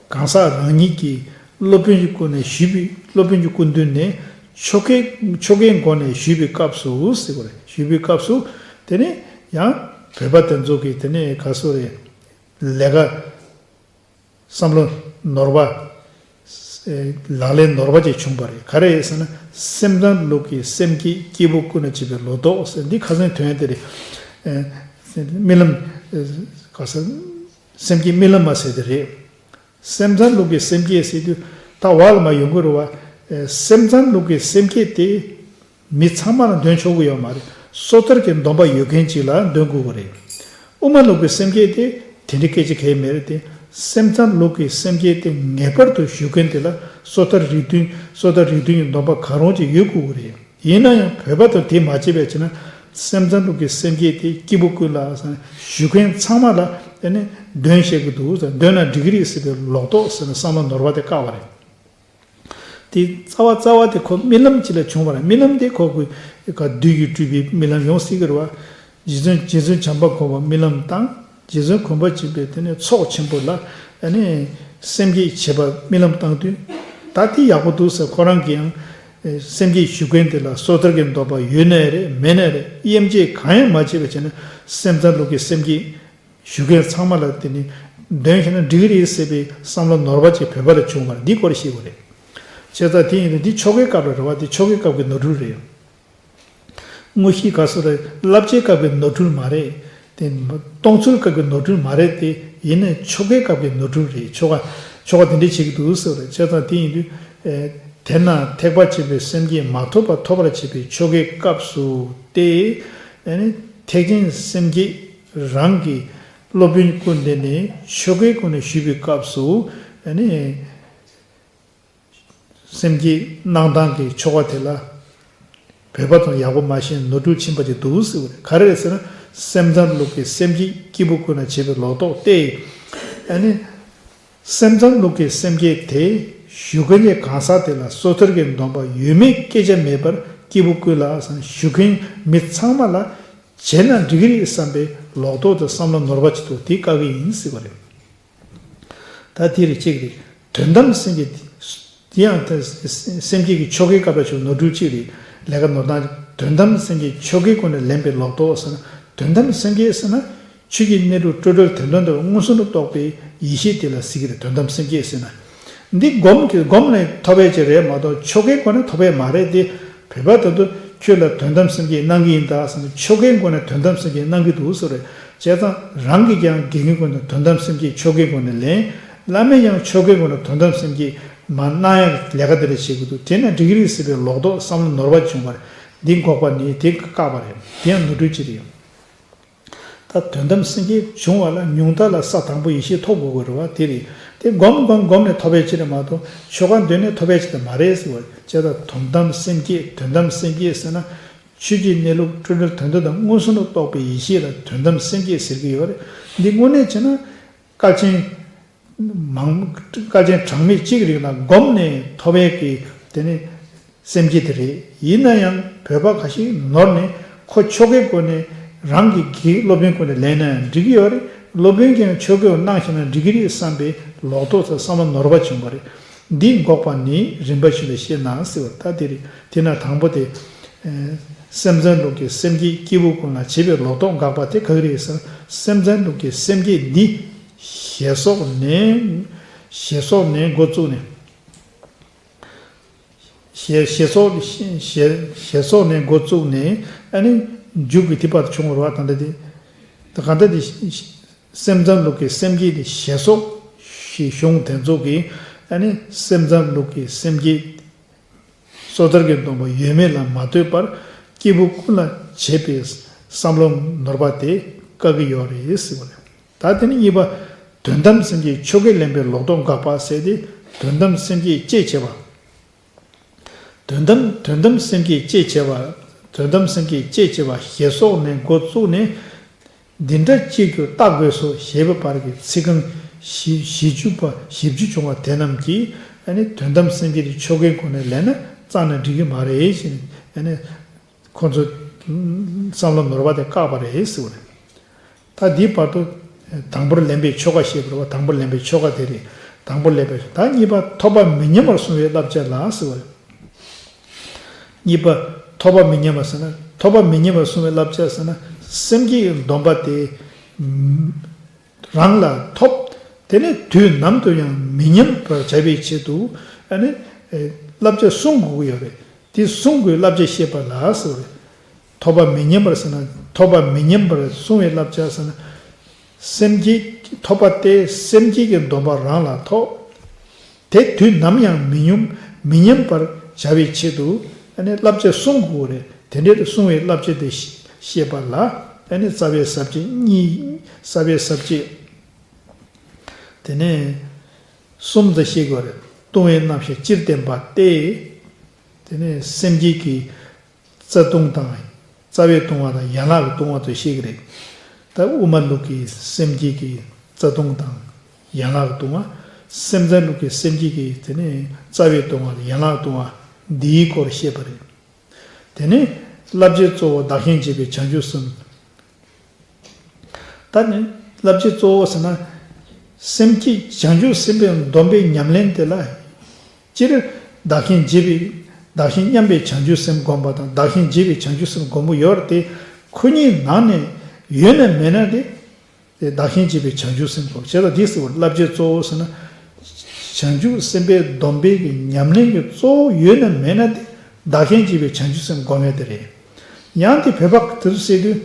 གང་ཟག་རང་ཉིད་ཀྱིས་སློབ་དཔོན་གྱི་སྐུ་ནས་ཞུས་པའི་སློབ་དཔོན་གྱི་སྐུ་མདུན་ནས་ཆོ་གའི་ཆོ་གའི་སྒོ་ནས་ཞུས་པའི་སྐབས་སུ་ཟེར་བ་རེད། ཞུས་པའི་སྐབས་སུ་དེ་ནས་ཡང་བོད་པ་དེ་ཚོ་གིས་དེ་ནས་ག་སོ་རེད། ལས་ཀ་བསམ་བློ་ནོར་བ། ལག་ལེན་ནོར་བ་ཅིག་བྱུང་བ་རེད། ག་རེ་ཟེར་ན་སེམས་ཙམ་ལུགས་ཀྱི་སེམས་བསྐྱེད་སྐྱེས་བུ་ཀུན་ལ་བྱེད་པའི་ལོ་ཏོག་ཟེར་འདི་ཁ་སང་དོན་དེ་རེད། རྨི་ལམ། ག་ཟེར། སེམས་བསྐྱེད་རྨི་ལམ་མ་ཟེར་དེ་རེད། སེམས་ཙམ་ལུགས་ཀྱི་སེམས་བསྐྱེད་ཟེར་དུས་ད་བར་ལ་མ་ཡོང་གི་རེད་བ། སེམས་ཙམ་ལུགས་ཀྱི་སེམས་བསྐྱེད་དེ། མི་ཚང་མ་ལ་འདོན་ཆོག་གི་ཡོད་མ་རེད། སོ་ཐར་གྱི་སྡོམ་པ་ཡོད་མཁན་ཅིག་ལ་འདོན་དགོས་ཀྱི་རེད། དབུ་མ་ལུགས་ཀྱི་སེམས་བསྐྱེད་དེ་དེ་འདྲའི་སྐད་ཆ་གང་ཡང་མེད་རེད་དེ། སེམས་ཙམ་ལུགས་ཀྱི་སེམས་བསྐྱེད་དེ་ངེས་པར་དུ་ཞུ་མཁན་དེ་ལ་སོ་ཐར་རིགས་མཐུན་སོ་ཐར་རིགས་མཐུན་གྱི་སྡོམ་པ་གང་རུང་ཅིག་ཡོད་དགོས་ཀྱི་རེད། ཡིན་ན་ཡང་བོད་པ་དང་དེ་མ་བྱས་པའི་ཕྱིར་ན་སེམས་ཙམ་ལུགས་ཀྱི་སེམས་བསྐྱེད་དེ་སྐྱེས་བུ་ཀུན་ལ་ཞུ་མཁན་ཚང་མ་ལ་ཨ་ནི་འདོན་བཤད་ཀྱི་འདུག་འདོན་ན་འགྲིག་གི་རེད་ཟེར་བའི་ལོག་རྟོག་ཟེར་ན་བསམ་བློ་ནོར་བ་དེ་བཀག་པ་རེད། དེ་རྩ་བ་རྩ་བ་དེ་ཁོ་རྨི་ལམ་ཅིག་ལ་བྱུང་བ་རེད། རྨི་ལམ་དེ་ཁོ་གི་ག་བདུད་ཀྱིས་སྤྲུལ་པའི་རྨི་ལམ་ཡོང་སྲིད་ཀྱི་རེད་བ། རྗེ་བཙུན་རྗེ་བཙུན་བྱམས་པ་མགོན་པོ་རྨི་ལམ་དང་རྗེ་བཙུན་གོམ་པ་བྱིན་པས་དེ་ནས་ཚོགས་ཆེན་པོ་ལ་ཨ་ནི་སེམས་བསྐྱེད་བྱེད་པ་རྨི་ལམ་བཏང་དུས། ད་དེ་ཡག་པོ་འདུག་ཟེར་ཁོ་རང་གིས་ཡང་སེམས་བསྐྱེད་ཞུ་མཁན་དེ་ལ་སོ་ཐར་གྱི་སྡོམ་པ་ཡོད་ནའི་རེད་མེད་ནའི་རེད། དབྱེ་འབྱེད་གང་ཡང་མ་བྱས་པ་བྱས་ན་སེམས་ཙམ་ལུགས་ཀྱི་སེམས་བསྐྱེད། ཞུ་མཁན་ཚང་མ་ལ་དེ་ནི་འདོན་ཤེས་ན་འགྲིག་གི་རེད་ཟེར་བའི་བསམ་བློ་ནོར་བ་ཅིག་བོད་པ་ལ་བྱུང་བ་རེད། འདི་སྐོར་ཤེས་དགོས་རེད། བྱས་ཙང་དེ་ཡིན་དུས་འདི་ཆོ་གའི་སྐབས་ལ་རེད་བ། དེ་ཆོ་གའི་སྐབས་ཀྱི་ནོར་འཁྲུལ་རེད། དངོས་གཞི་ག་སོ་རེད། བསླབ་བྱའི་སྐབས་ཀྱི་ནོར་འཁྲུལ་མ་རེད། དེ་གཏོང་ཚུལ་སྐབས་ཀྱི་ནོར་འཁྲུལ་མ་རེད་དེ། ཡིན་ནའི་ཆོ་གའི་སྐབས་ཀྱི་ནོར་འཁྲུལ་རེད། ཆོ་ག་ཆོ་ག་དེ་འདྲས་བྱེད་ཀྱི་འདུག་ཟེར་བ་རེད། བྱས་ཙང་དེ་ཡིན་དུས་དེས་ན་ཐེག་པ་ཆེན་པོའི་སེམས་བསྐྱེད་མ་ཐོབ་པ་ཐོབ་པར་བྱེད་པའི་ཆོ་གའི་སྐབས་སུ་སྟེ། ཐེག་ཆེན་སེམས་བསྐྱེད། རང་གི་སློབ་དཔོན་སྐུ་མདུན་ནས་ཆོ་གའི་སྒོ་ནས་ཞུས་པའི་སྐབས་སུ་ཨ་ནི་སེམས་བསྐྱེད་གནང་སྟངས་ཀྱི་ཆོ་ག་དེ་ལ་བོད་པ་ཚོ་ཡག་པོ་མ་ཤེས་ནོར་འཁྲུལ་ཕྱིན་པ་ཅིག་འདུག་ཟེར་བ་རེད། ག་རེ་རེད་ཟེར་ན་སེམས་ཙམ་ལུགས་ཀྱི་སེམས་བསྐྱེད་སྐྱེས་བུ་ཀུན་ལ་བྱེད་པའི་ལོག་རྟོག་སྟེ། ཨ་ནི་སེམས་ཙམ་ལུགས་ཀྱི་སེམས་བསྐྱེད་དེ་ཞུ་མཁན་གྱི་གང་ཟག་དེ་ལ་སོ་ཐར་གྱི་སྡོམ་པ་ཡོད་མེད་སྐད་ཆ་མེད་པར་སྐྱེས་བུ་ཀུན་ལ་ཞུ་མཁན་མི་ཚང་མ་ལ་བྱས་ན་འགྲིག་གི་རེད་བསམ་པའི་ལོག་རྟོག་དང་བསམ་བློ་ནོར་བ་ཅིག་འདུག་དེ་བཀག་གི་ཡིན་ཟེར་བ་རེད། ད་དེ་རེད་གཅིག་རེད། དོན་དམ་སེམས་ཀྱི་ དེ་ཡང་དེ་སེམས་བསྐྱེད་ཀྱི་ཆོ་གའི་སྐབས་ལ་ཆོ་ནོར་འཁྲུལ་གཅིག་རེད། ལས་ཀ་ནོར་སྟངས། དོན་དམ་སེམས་བསྐྱེད་ཆོ་གའི་སྒོ་ནས་ལེན་པའི་ལོག་རྟོག་ཟེར་ན། དོན་དམ་སེམས་བསྐྱེད་ཟེར་ན། ཆོས་ཀྱི་གནས་ལུགས་སྤྲོས་བྲལ་དོན་དམ་དུ་མངོན་སུམ་དུ་རྟོགས་པའི་ཡེ་ཤེས་དེ་ལ་ཟེར་གྱི་རེད། དོན་དམ་སེམས་བསྐྱེད་ཟེར་ན། འདི་སྒོམ་གྱི་སྒོམ་ནས་ཐོབ་ཡས་ཅིག་རེད་མ་གཏོགས་ཆོ་གའི་སྒོ་ནས་ཐོབ་ཡས་མ་རེད་དེ། བོད་པ་དེ་ཚོ་ཁྱོད་ལ་དོན་དམ་སེམས་བསྐྱེད་གནང་གི་ཡིན་ད་ཟེར་ན། ཆོ་གའི་སྒོ་ནས་དོན་དམ་སེམས་བསྐྱེད་གནང་གི་འདུག་ཟེར་རེད། བྱས་ཙང་རང་གིས་ཀྱང་དགེ་བའི་སྒོ་ནས་དོན་དམ་སེམས་བསྐྱེད་ཆོ་གའི་སྒོ་ནས་ལེན། བླ་མས་ཀྱང་ཆོ་གའི་སྒོ་ནས་དོན་དམ་སེམས་བསྐྱེད་མ་གནང་ཡ་ལས་ཀ་དེ་འདྲ་བྱེད་ཀྱི་འདུག་དེ་ན་འགྲིག་གི་རེད་ཟེར་བའི་ལོག་རྟོག་བསམ་བློ་ནོར་བ་བྱུང་བ་རེད། འདི་འགོག་པ་ནི་དེ་བཀག་པ་རེད། དེ་ཡང་ནོར་འཁྲུལ་གཅིག་རེད། ད་དོན་དམ་སེམས་བསྐྱེད་བྱུང་བ་ལ་ཉུང་མཐའ་ལ་ས་དང་པོ་ཡེ་ཤེས་ཐོབ་དགོས་ཀྱི་རེད་བ། དེ་རེད། དེ་སྒོམ་སྒོམ་སྒོམ་ནས་ཐོབ་ཡས་ཅིག་རེད་མ་གཏོགས་ཆོ་ག་འདོན་ནས་ཐོབ་ཡས་ཅིག་ད་མ་རེད་ཟེར་བ། བྱས་ཙང་དོན་དམ་སེམས་བསྐྱེད། དོན་དམ་སེམས་བསྐྱེད་ཟེར་ན། ཆོས་ཀྱི་གནས་ལུགས་སྤྲོས་བྲལ་དོན་དམ་དུ་མངོན་སུམ་དུ་རྟོགས་པའི་ཡེ་ཤེས་ལ་དོན་དམ་སེམས་བསྐྱེད་ཟེར་གྱི་ཡོད་རེད། འདི་དངོས་གནས་བྱས་ན་དཀའ་ཆེན་མང་། དཀའ་ཆེན་གྲངས་མེད་གཅིག་རིགས་ལ་སྒོམ་ནས་ཐོབ་ཡས་ཀྱི་དེ་ནི་སེམས་བསྐྱེད་དེ་རེད། ཡིན་ན་ཡང་བོད་པ་ཁ་ཤས་ནོར་ནས་ཁོ་ཆོ་གའི་སྒོ་ནས་རང་གི་དགེ་སློབ་དཔོན་སྒོ་ནས་ལེན་ན་ཡང་འགྲིག་གི་ཡོད་རེད། སློབ་དཔོན་གྱིས་ཡང་ཆོ་གའི་སྒོ་གནང་ཤེས་ན་འགྲིག་གི་རེད་བསམ་པའི་ལོག་རྟོག་དང་བསམ་བློ་ནོར་བ་བྱུང་བ་རེད། འདི་འགོག་པ་ནི་རིམ་པ་བཞིན་དུ་ཤེས་ན་ཟེར་བ། ད་དེ་རེད། དེ་ན་དང་པོ་དེ། ཨེ། སེམས་ཙམ་ལུགས་ཀྱི་སེམས་བསྐྱེད་སྐྱེས་བུ་ཀུན་ལ་བྱེད་པའི་ལོག་རྟོག་འགག་པ་དེ་ག་གི་རེད་ཟེར་ན། སེམས་ཙམ་ལུགས་ཀྱི་སེམས་བསྐྱེད་འདི་ཞེས་སོགས་ནས། ཞེས་སོགས་ནས་འགོ་བཙུགས་ནས། ཞེས། ཞེས་སོགས། ཞེས། ཞེས་སོགས་ནས་འགོ་བཙུགས་ནས་ཨ་ནི་མཇུག་གི་དེ་བར་བྱུང་བ་རེད་བ། ད་ལྟ་དེ། ད་ག་འདྲ་དེ། སེམས་ཙམ་ལུགས་ཀྱི་སེམས་བསྐྱེད་དེ་ཞེས་སོགས་ཞེས་གཞུང་དེ་ཚོ་གིས་ཨ་ནི་སེམས་ཙམ་ལུགས་ཀྱི་སེམས་བསྐྱེད། སོ་ཐར་གྱི་སྡོམ་པ་ཡོད་མེད་ལ་མ་ལྟོས་པར་སྐྱེས་བུ་ཀུན་ལ་བྱེད་པའི་བསམ་བློ་ནོར་བ་དེ་བཀག་གི་ཡོད་རེད་ཟེར་བ་རེད། ད་དེ་ནི་གཉིས་པ། དོན་དམ་སེམས་བསྐྱེད་ཆོ་གས་ལེན་པའི་ལོག་རྟོག་འགག་པ་ཟེར་ཏེ། དོན་དམ་སེམས་བསྐྱེད་ཅེས་བྱ་བ། དོན་དམ། དོན་དམ་སེམས་བསྐྱེད་ཅེས་བྱ་བ། དོན་དམ་སེམས་བསྐྱེད་ཅེས་བྱ་བ་ཞེས་སོགས་ནས་འགོ་བཙུགས་ནས། འདི་འདྲ་ཅིག་ཏུ་བརྟག་དགོས་སོ་ཞེས་པའི་བར་གྱི་ཚིག་རྐང་བཞི། བཞི་བཅུ་པ། བཞི་བཅུ་བྱུང་བ་དེ་རྣམས་ཀྱིས་ཨ་ནི་དོན་དམ་སེམས་བསྐྱེད་དེ་ཆོ་གའི་སྒོ་ནས་ལེན་ན་རྩ་ནས་འགྲིག་གི་མ་རེད་ཞེས་ཨ་ནི་ཁོ་ཚོ་བསམ་བློ་ནོར་བ་དེ་བཀག་པ་རེད་ཟེར་བ་རེད། ད་འདིའི་བར་དུ་དང་པོར་ལེན་པའི་ཆོ་ག་བཤད་པ་རེད་བ། དང་པོར་ལེན་པའི་ཆོ་ག་དེ་རེད། དང་པོར་ལེན་པའི། ད་གཉིས་པ་ཐོབ་པ་མི་ཉམས་པར་བསྲུང་བའི་བསླབ་བྱ་ལ་ཟེར་བ་རེད། གཉིས་པ། ཐོབ་པ་མི་ཉམས་པ་ཟེར་ན། ཐོབ་པ་མི་ཉམས་པར་བསྲུང་བའི་བསླབ་བྱ་ཟེར་ན། སེམས་བསྐྱེད་ཀྱི་སྡོམ་པ་དེ་རང་ལ་ཐོབ། དེ་ནས་དུས་ནམ་དུ་ཡང་མི་ཉམས་པར་བྱ་བའི་ཆེད་དུ་ཨ་ནི་བསླབ་བྱ་བསྲུང་དགོས་ཀྱི་ཡོད་རེད། དེ་བསྲུང་དགོས་བསླབ་བྱ་བཤད་པ་ལ་ཟེར་བ་རེད། ཐོབ་པ་མི་ཉམས་པར་ཟེར་ན། ཐོབ་པ་མི་ཉམས་པར་བསྲུང་བའི་བསླབ་བྱ་ཟེར་ན། སེམས་བསྐྱེད། ཐོབ་པ་སྟེ་སེམས་བསྐྱེད་ཀྱི་སྡོམ་པ་རང་ལ་ཐོབ། དེ་དུས་ནམ་ཡང་མི་ཉམས། མི་ཉམས་པར་བྱ་བའི་ཆེད་དུ་ཨ་ནི་བསླབ་བྱ་བསྲུང་དགོས་རེད། དེ་འདྲའི་བསྲུང་བའི་བསླབ་བྱ་དེ་བཤད་པ་ལ་ཨ་ནི་རྩ་བའི་ཟབ་བྱེད་གཉིས། རྩ་བའི་ཟབ་བྱེད་དེ་ནས་གསུམ་དུ་བཤད་དགོས་རེད། ལྟུང་བའི་རྣམ་གཞག་སྤྱིར་བསྟན་པ་སྟེ། དེ་ནས་སེམས་བསྐྱེད་ཀྱི་རྩ་ལྟུང་དང་། རྩ་བའི་ལྟུང་བ་དང་ཡན་ལག་གི་ལྟུང་བ་དུ་བཤད་ཀྱི་རེད། ད་དབུ་མ་ལུགས་ཀྱི་སེམས་བསྐྱེད་ཀྱི་རྩ་ལྟུང་དང་ཡན་ལག་གི་ལྟུང་བ། སེམས་ཙམ་ལུགས་ཀྱི་སེམས་བསྐྱེད་ཀྱི་དེ་ནས་རྩ་བའི་ལྟུང་བ་དང་ཡན་ལག་གི་ལྟུང་བ་འདིའི་སྐོར་བཤད་པ་རེད། དེ་ནས་བསླབ་བྱའི་གཙོ་བོ་བདག་གཞན་བརྗེ་བའི་བྱང་ཆུབ་སེམས། ད་ནི་བསླབ་བྱའི་གཙོ་བོ་ཟེར་ན། སེམས་བསྐྱེད་བྱང་ཆུབ་སེམས་དཔའི་སྡོམ་པའི་ཉམས་ལེན་དེ་ལ། སྤྱིར་བདག་གཞན་བརྗེ་བའི། བདག་གཞན་མཉམ་པའི་བྱང་ཆུབ་སེམས་བསྒོམ་པ་དང་བདག་གཞན་བརྗེ་བའི་བྱང་ཆུབ་སེམས་བསྒོམ་པ་ཡོད་རེད་དེ། ཁོ་གཉིས་ནང་ནས་ཡོད་ན་མེད་ན་དེ། དེ་བདག་གཞན་བརྗེ་བའི་བྱང་ཆུབ་སེམས་སོ། བྱས་ཙང་འདི་ཟེར་བ་བསླབ་བྱའི་གཙོ་བོ་ཟེར་ན། བྱང་ཆུབ་སེམས་དཔའི་སྡོམ་པའི་གི་ཉམས་ལེན་གྱི་གཙོ་བོ་ཡོད་ན་མེད་ན་དེ་བདག་གཞན་བརྗེ་བའི་བྱང་ཆུབ་སེམས་སྒོམ་ཡས་དེ་རེད། ཡང་དེ་བོད་པ་དེ་ཚོ་ཟེར་དུས།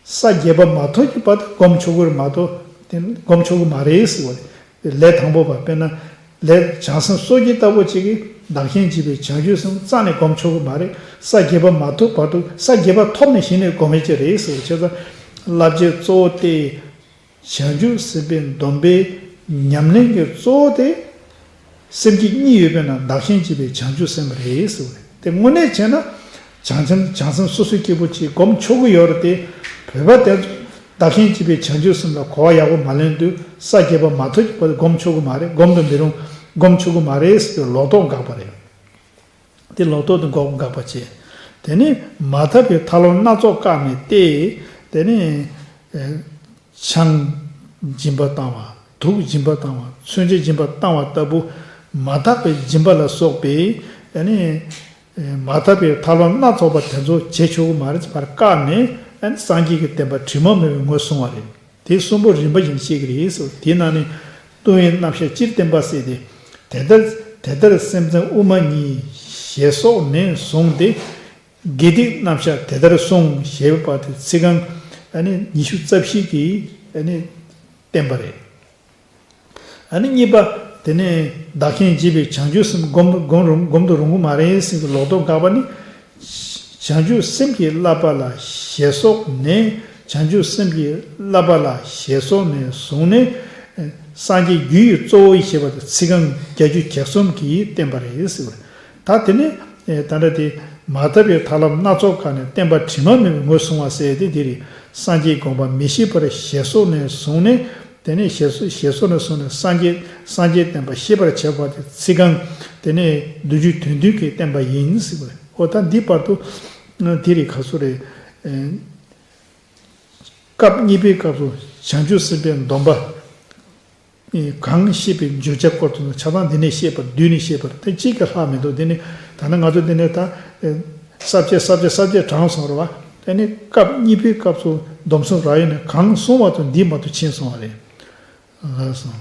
ས་བརྒྱད་པ་མ་ཐོབ་ཀྱི་བར་དུ་སྒོམ་ཆོག་གི་རེད་མ་གཏོགས། དེ་སྒོམ་ཆོག་གི་མ་རེད་ཟེར་བ་རེད། ལས་དང་པོ་པ་དཔེར་ན། ལས་བྱང་སེམས་གསོ་སྐྱེ་ལྟ་བུ་ཅིག་གིས་བདག་གཞན་བརྗེ་བའི་བྱང་ཆུབ་སེམས་རྩ་ནས་སྒོམ་ཆོག་གི་མ་རེད། ས་བརྒྱད་པ་མ་ཐོབ་བར་དུ། ས་བརྒྱད་པ་ཐོབ་ནས་གཞི་ནས་སྒོམ་ཡས་ཅིག་རེད་ཟེར་བ། བྱས་ཙང་བསླབ་བྱའི་གཙོ་བོ་སྟེ། བྱང་ཆུབ་སེམས་དཔའི་སྡོམ་པའི་ཉམས་ལེན་གྱི་གཙོ་བོ་དེ། སེམས་བསྐྱེད་གཉིས་ཡོད་པས་ན་བདག་གཞན་བརྗེ་བའི་བྱང་ཆུབ་སེམས་རེད་ཟེར་བ་རེད། དེ་དངོས་གནས་བྱས་ན། བྱང་སེམས། བྱང་སེམས་སོ་སོའི་སྐྱེ་བོ་གཅིག་སྒོམ་ཆོག་གི་ཡོད་རེད་དེ། བོད་པ་དེ་ཚོ་བདག་གཞན་བརྗེ་བའི་བྱང་ཆུབ་སེམས་ལ་གོ་བ་ཡག་པོ་མ་ལོན་དུས་ས་བརྒྱད་པ་མ་ཐོབ་ཀྱི་བར་དུ་སྒོམ་ཆོག་གི་མ་རེད། སྒོམ་དུ་མི་རུང་། སྒོམ་ཆོག་གི་མ་རེད་ཟེར་བའི་ལོག་རྟོག་འགག་པ་རེད། དེ་ལོག་རྟོག་དེ་འགོག་འགག་པ་བྱས། དེ་ནས་མ་ཐོབ་པའི་ཐར་ལམ་སྣ་ཚོགས་བཀག་ནས་ཏེ། དེ་ནས་ཨེ་ཆང་སྦྱིན་པ་བཏང་བ། དུག་སྦྱིན་པ་བཏང་བ། མཚོན་ཆ་སྦྱིན་པ་བཏང་བ་ལྟ་བུ། མ་དག་པའི་སྦྱིན་པ་ལ་སོགས་པའི་ཨ་ནི་མ་དག་པའི་ཐབས་ལམ་སྣ་ཚོགས་པ་དེ་ཚོ་བྱེད་ཆོག་གི་མ་རེད་ཟེར་བར་བཀག་ནས། ཨ་ནི་སངས་རྒྱས་ཀྱི་བསྟན་པ་དྲི་མ་མེད་པའི་ངོས་བཟུང་བ་རེད། དེ་གསུམ་པོ་རིམ་པ་བཞིན་བཤད་ཀྱི་རེད་ཟེར། དེའི་ནང་ནས་ལྟུང་བའི་རྣམ་གཞག་སྤྱིར་བསྟན་པ་ཟེར་ཏེ། དེ་ལྟར་དེ་ལྟར་སེམས་ཙམ་དབུ་མ་གཉིས་ཞེས་སོགས་ནས་བཟུང་སྟེ། དགེ་སྡིག་རྣམ་གཞག་དེ་ལྟར་གསུངས་ཞེས་པ་དེ་ཚིག་རྐང་ཨ་ནི་ཉི་ཤུ་རྩ་བཞི་གིས་ཨ་ནི་བསྟན་པ་རེད། ཨ་ནི་གཉིས་པ། དེ་ནས་བདག་རྐྱེན་བྱེད་པའི་བྱང་ཆུབ་སེམས་སྒོམ་སྒོམ་རུང་སྒོམ་དུ་རུང་གི་མ་རེད་ཟེར་གྱི་ལོག་རྟོག་དགག་པ་ནི། བྱང་ཆུབ་སེམས་ཀྱི་བསླབ་པ་ལ་ཞེས་སོགས་ནས། བྱང་ཆུབ་སེམས་ཀྱི་བསླབ་པ་ལ་ཞེས་སོགས་ནས་བཟུང་ནས། སངས་རྒྱས་རྒྱུ་ཡི་གཙོ་བོ་ཡི་ཞེས་པ་དེ་ཚིག་རྐང་བརྒྱད་ཅུ་གྱ་གསུམ་གྱིས་བསྟན་པ་རེད་ཟེར་བ། ད་དེ་ནས་ད་ལྟ་དེ་མ་དག་པའི་ཐབས་ལམ་སྣ་ཚོགས་བཀག་ནས་བསྟན་པ་དྲི་མ་མེད་པའི་ངོས་བཟུང་བ་ཟེར་ཏེ་འདི་རེད། སངས་རྒྱས་དགོངས་པ་མི་ཤེས་པར་ཞེས་སོགས་ནས་བཟུང་ནས། དེ་ནས་ཞེས་སོགས་ཞེས་སོགས་ནས་བཟུང་ནས་སངས་རྒྱས་སངས་རྒྱས་བསྟན་པ་ཤེས་པར་བྱ་བ་དེ་ཚིག་རྐང་དེ་ནས་བདུན་ཅུ་དོན་བདུན་གྱིས་བསྟན་པ་ཡིན་ཟེར་བ་རེད། འོ་ད་འདི་བར་དུ་དེ་རེད། ག་ཚོད་རེད། སྐབས་གཉིས་པའི་སྐབས་སུ་བྱང་ཆུབ་སེམས་དཔའི་སྡོམ་པ་གང་བཤད་པའི་བརྗོད་བྱ་སྐོར་དུ་ཆ་ཚང་འདི་ནས་བཤད་པ་བསྡུས་ནས་བཤད་པར་དེ་གཅིག་གི་ལྷག་མི་འདུག་དེ་ནི་ད་ནི་ང་ཚོ་འདི་ནས་ད་ས་བཅད་ས་བཅད་ས་བཅད་དྲངས་སོང་རེད་བ། དེ་ནི་སྐབས་གཉིས་པའི་སྐབས་སུ་སྡོམ་གསུམ་རག་ཡོད་ནས་གང་གསུང་བ་དང་འདི་མ་གཏོགས་ཕྱིན་སོང་བ་རེད། ལགས་སོ།